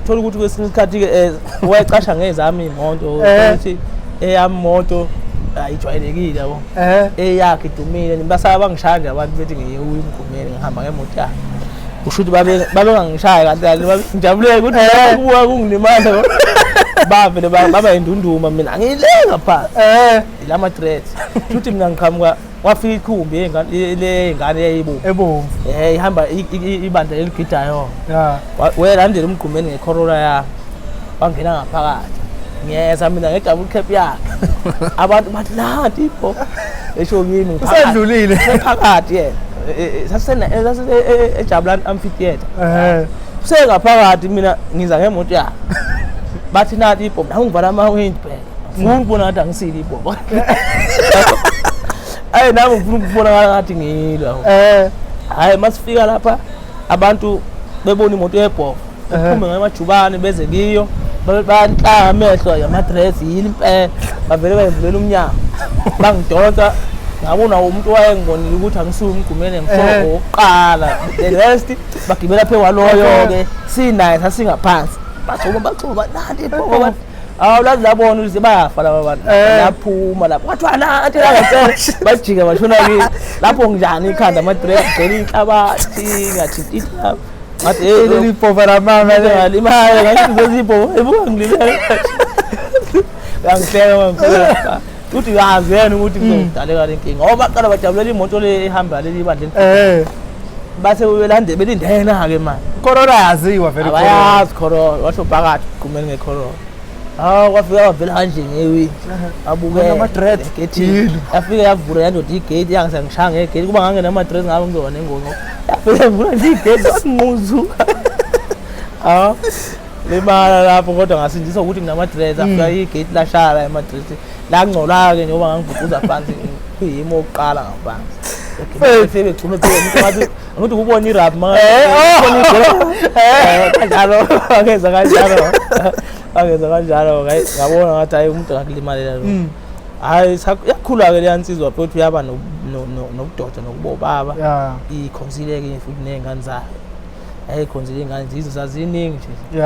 Thola ukuthi kwesinye isikhathi-ke wayecasha ngezami iy'moto, ukuthi eyami imoto ayijwayelekile, yabo. Eyakhe idumile, basaba bangishaya nje abantu bethi ngiye uyimgqumeni ngihamba ngemoto yakhe. Kusho ukuthi babengangishaya kahle kahle, ngijabuleke ukuthi kubuka kungilimaza. Bavele baba indunduma, mina ngiyilenga phansi. Ilama threats. Futhi mina ngiqhamuka kwafika ikhumbi yey'ngane, le ngane yayibomvu. Ebomvu. Ihamba ibandla eligidayo. Welandela umgqumeni ngeCorolla yakhe. Wangena ngaphakathi. Ngiyeza mina nge-double cab yakhe. Abantu bathi nanti ipho. Esho kimi ngiphakathi. Usedlulile. Sephakathi yena. Sasisena sasise eJabulani Amphitheatre. Kusengaphakathi mina ngiza ngemoto yakhe. Bathi nathi ibhobo, nawe ngivala amawindi phela. Ngifuna ukubona ngathi angisile ibhobo. Ayi nami ngifuna ukubonakala ngathi ngilo. Hhayi masifika lapha abantu bebona imoto yebhobo. Bephume ngamajubane beze kiyo. Bayanhlanga amehlo yamadress yini impela. Bavele bayivulela umnyango. Bangidonsa ngabona umuntu wayengibonile ukuthi angisuke umgqumene ngifoko wokuqala. The rest bagibela phe kwaloyo-ke sinaye sasingaphansi. Bagxuma bagxuma nanti ibhobo. Awu lazi labona ukuthi bayafa laba bantu. Laphuma lapho. Kwathiwa nanti la bajika bashona kimi. Lapho nginjani ikhanda ama-dress gcwele inhlabathi ngathinta inhlabathi. Ngathi hey leli bhova lamama le. Ngalimala ngathi ngizozibhova. Ebuka ngilimele. Uyangihleka mama. Uthi uyazi yena ukuthi kuzodaleka le nkinga. Ngoba baqala bajabulela imoto le ehamba leli bandla. Base belande belindena-ke manje. Corolla yaziwa vele. Abayazi Corolla, washo phakathi gqumeni ngeCorolla. Hawu kwafika kwavela kanje ngewindi. Abuke ama-dreads. Gate. Yafika yavula yandoda igate yangise ngishaya ngegate kuba ngangena ama-dreads ngabe ngizoba nengozi. Yafika yavula nje igate wanqunzuka. Hawu. Limala lapho kodwa ngasindiswa ukuthi nginama-dreads afika igate lashaya la ema-dreads. Langcola-ke njengoba ngangibhuquza phansi kuyimi owokuqala ngaphansi. Sebegxume phezulu ngathi ukuthi kubona irap kanjalo bangenza kanjalo bangenza kanjalo ngabona ngathi hayi umuntu angakulimalela lo. Hhayi yakhula-ke leya nsizwa futhi uyaba nobudoda nokuba ubaba. Ikhonzile-ke futhi ney'ngane zayo. Yayikhonzile iy'ngane zizo zaziningi nje.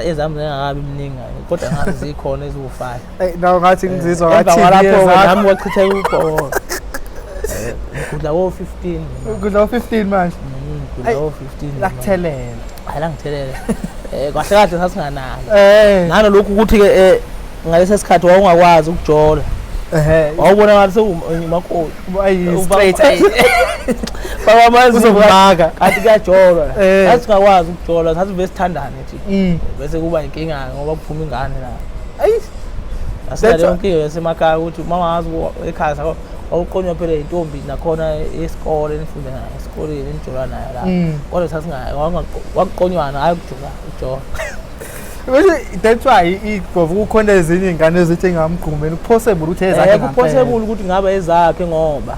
Ezami zingakabi mningi kodwa ngazi zikhona eziwu-5. Naw ngathi ngizizwa ngathi kwalapho nami kwachitheka ubhobo. Ngidla wo-15. Ngidla wo-15 manje. Ngidla wo-15. Lakuthelela. Hayi langithelela. Kahle kahle sasinganaki. Nalokhu ukuthi-ke ngalesi sikhathi wawungakwazi ukujola. Wawubona ngathi sewumakoti. Straight. Baba uzomaka. Kanti kuyajolwa. Sasingakwazi ukujola, sasivele sithandane thina. Bese kuba inkinga ngoba kuphuma ingane la. Ayi. Asinaleyo nkinga yasemakhaya ukuthi uma ungazi ekhaya sakho wawuqonywa phela intombi nakhona esikole enifunda nayo esikoleni enijola nayo la. Kodwa sasingayi wakuqonywana hayi ukujola ujola. Bese that's why ibhovu kukhona ezinye ingane ezithi ngamgqumeni kupossible ukuthi ezakhe. Kupossible ukuthi ngabe ezakhe ngoba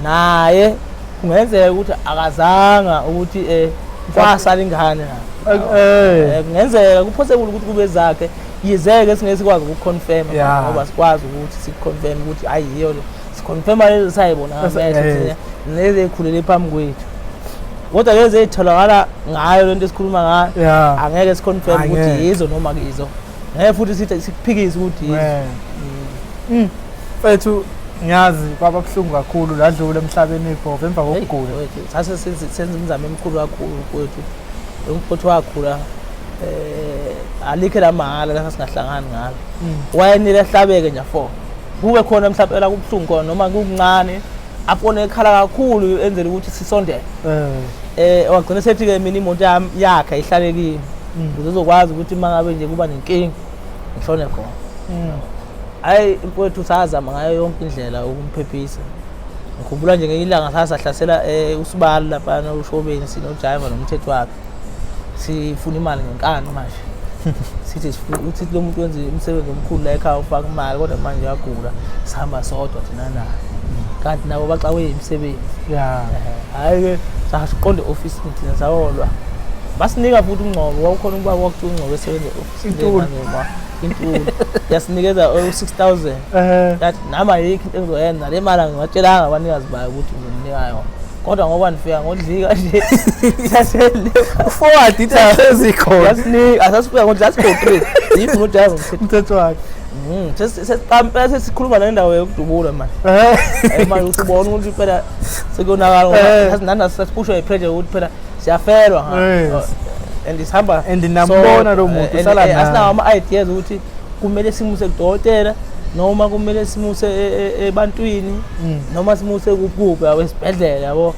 naye kungenzeka ukuthi akazanga ukuthi kwasala ingane naye. Kungenzeka kupossible ukuthi kube ezakhe yizeke singeke sikwazi ukuconfirm ngoba sikwazi ukuthi siconfirm ukuthi hayi yiyo le. Siconfirma lezi sayibona ngamehlo lezi ekhulele phambi kwethu. Kodwa lezi ezitholakala ngayo lento esikhuluma ngayo angeke siconfirm ukuthi yizo noma kuyizo. Ngeke futhi sithi sikuphikise ukuthi yizo. Mfethu ngiyazi kwaba buhlungu kakhulu ladlula emhlabeni ibhovu emva kokugula. Sase senza imizamo emikhulu kakhulu mfowethu. Umfowethu wakhula alikho la mahhala la singahlangani ngalo. Wayenile ehlabeke nje for. Kube khona mhlawumbe la kubuhlungu khona noma kukuncane afone ekhala kakhulu enzela ukuthi sisondele. Wagcina sethi ke mina imoto yami yakhe ihlale kimi. Ukuze uzokwazi ukuthi uma ngabe nje kuba nenkinga ngishone khona. Hayi mfowethu sazama ngayo yonke indlela ukumphephisa. Ngikhumbula nje ngelinye ilanga sasahlasela usibali lapha uShobeni sinoJaiva nomthetho wakhe. Sifuna imali ngenkani manje. Sithi uthi lo muntu wenza umsebenzi omkhulu la ekhaya ufaka imali kodwa manje uyagula sihamba sodwa thina naye. Kanti nabo baxakwe imisebenzi. Hayi ke sasiqonde office thina sawolwa. Basinika futhi ungcobo wawukhona ukuba kwakuthiwa ungcobo esebenza office intuli. Yasinikeza u-6000. Yathi nami ayikho into engizoyenza le mali angibatshelanga abanikazi bayo ukuthi ngizomnika yona. Kodwa ngoba nifika ngodlika nje sasele forward into ezikhona. Yasinika asasifika ngodlika sasiko 3. Yiphi nojazi umthetho wakhe. Sesiqampela sesikhuluma nendawo yokudubula manje. Manje usubona ukuthi phela sekuyonakala ngoba nani sasipushwa ipressure ukuthi phela siyafelwa and sihamba and nambona lo muntu usala naye. Asinawo ama-ideas ukuthi kumele simuse kudokotela noma kumele simuse ebantwini noma simuse kuphi esibhedlela yabo.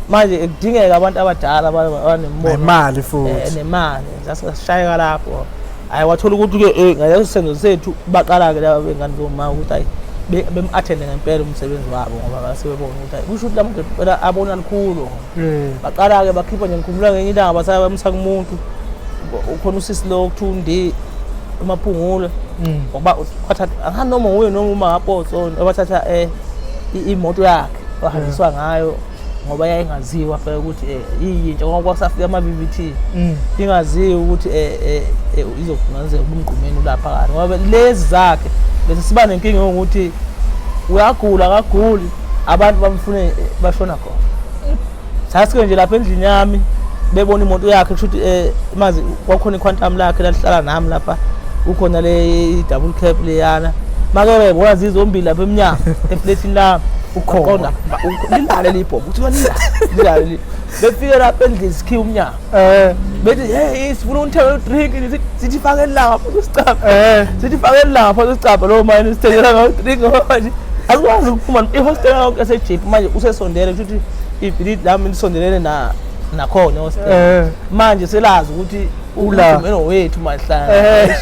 Manje kudingeka abantu abadala abanembono nemali futhi nemali sasishayeka lapho. Hayi wathola ukuthi ke ngaleso senzo sethu baqala ke laba bengane zomama ukuthi hayi Bem-athende ngempela umsebenzi wabo ngoba base bebona ukuthi hayi, kusho ukuthi la muntu impela abona lukhulu. Baqala-ke bakhipha nje, ngikhumbula ngenye ilanga basaya bamsa kumuntu ukhona usisi lo okuthiwa uNdi uMaphungule. Ngoba wathatha angazi noma nguye noma uMapotso abathatha imoto yakhe wahanjiswa ngayo ngoba yayingaziwa fela ukuthi iyintsha ngoba kwasafika ama-VVT. Ingaziwa ukuthi izokungenzeka ubumgqumeni ulapha kahle ngoba lezi zakhe bese siba nenkinga yokuthi uyagula akaguli, abantu bamfune bashona khona. Sasike nje lapha endlini yami bebona imoto yakhe, kusho ukuthi mazi kwakhona iQuantum lakhe lalihlala nami lapha, kukhona le i-double cab leyana, make bebona zizombili lapha emnyango efletini lami. Ukhona. Baqonda, lilale libhombo, kuthiwa lilale befike lapha endlini sikhiye umnyango. Bethi, "Hey, sifuna unithengela udrink." Sithi fake ilanga phansi isicabha. Sithi fake ilanga phansi isicabha lowo manje sithengela ngayo udrink ngoba manje asikwazi ukuphuma ihostela yonke yasejeep manje usesondele, kusho ukuthi ibhilidi lami lisondelene na nakhona ehostela. Manje selazi ukuthi Ula. umgqumelo wethu mahlala.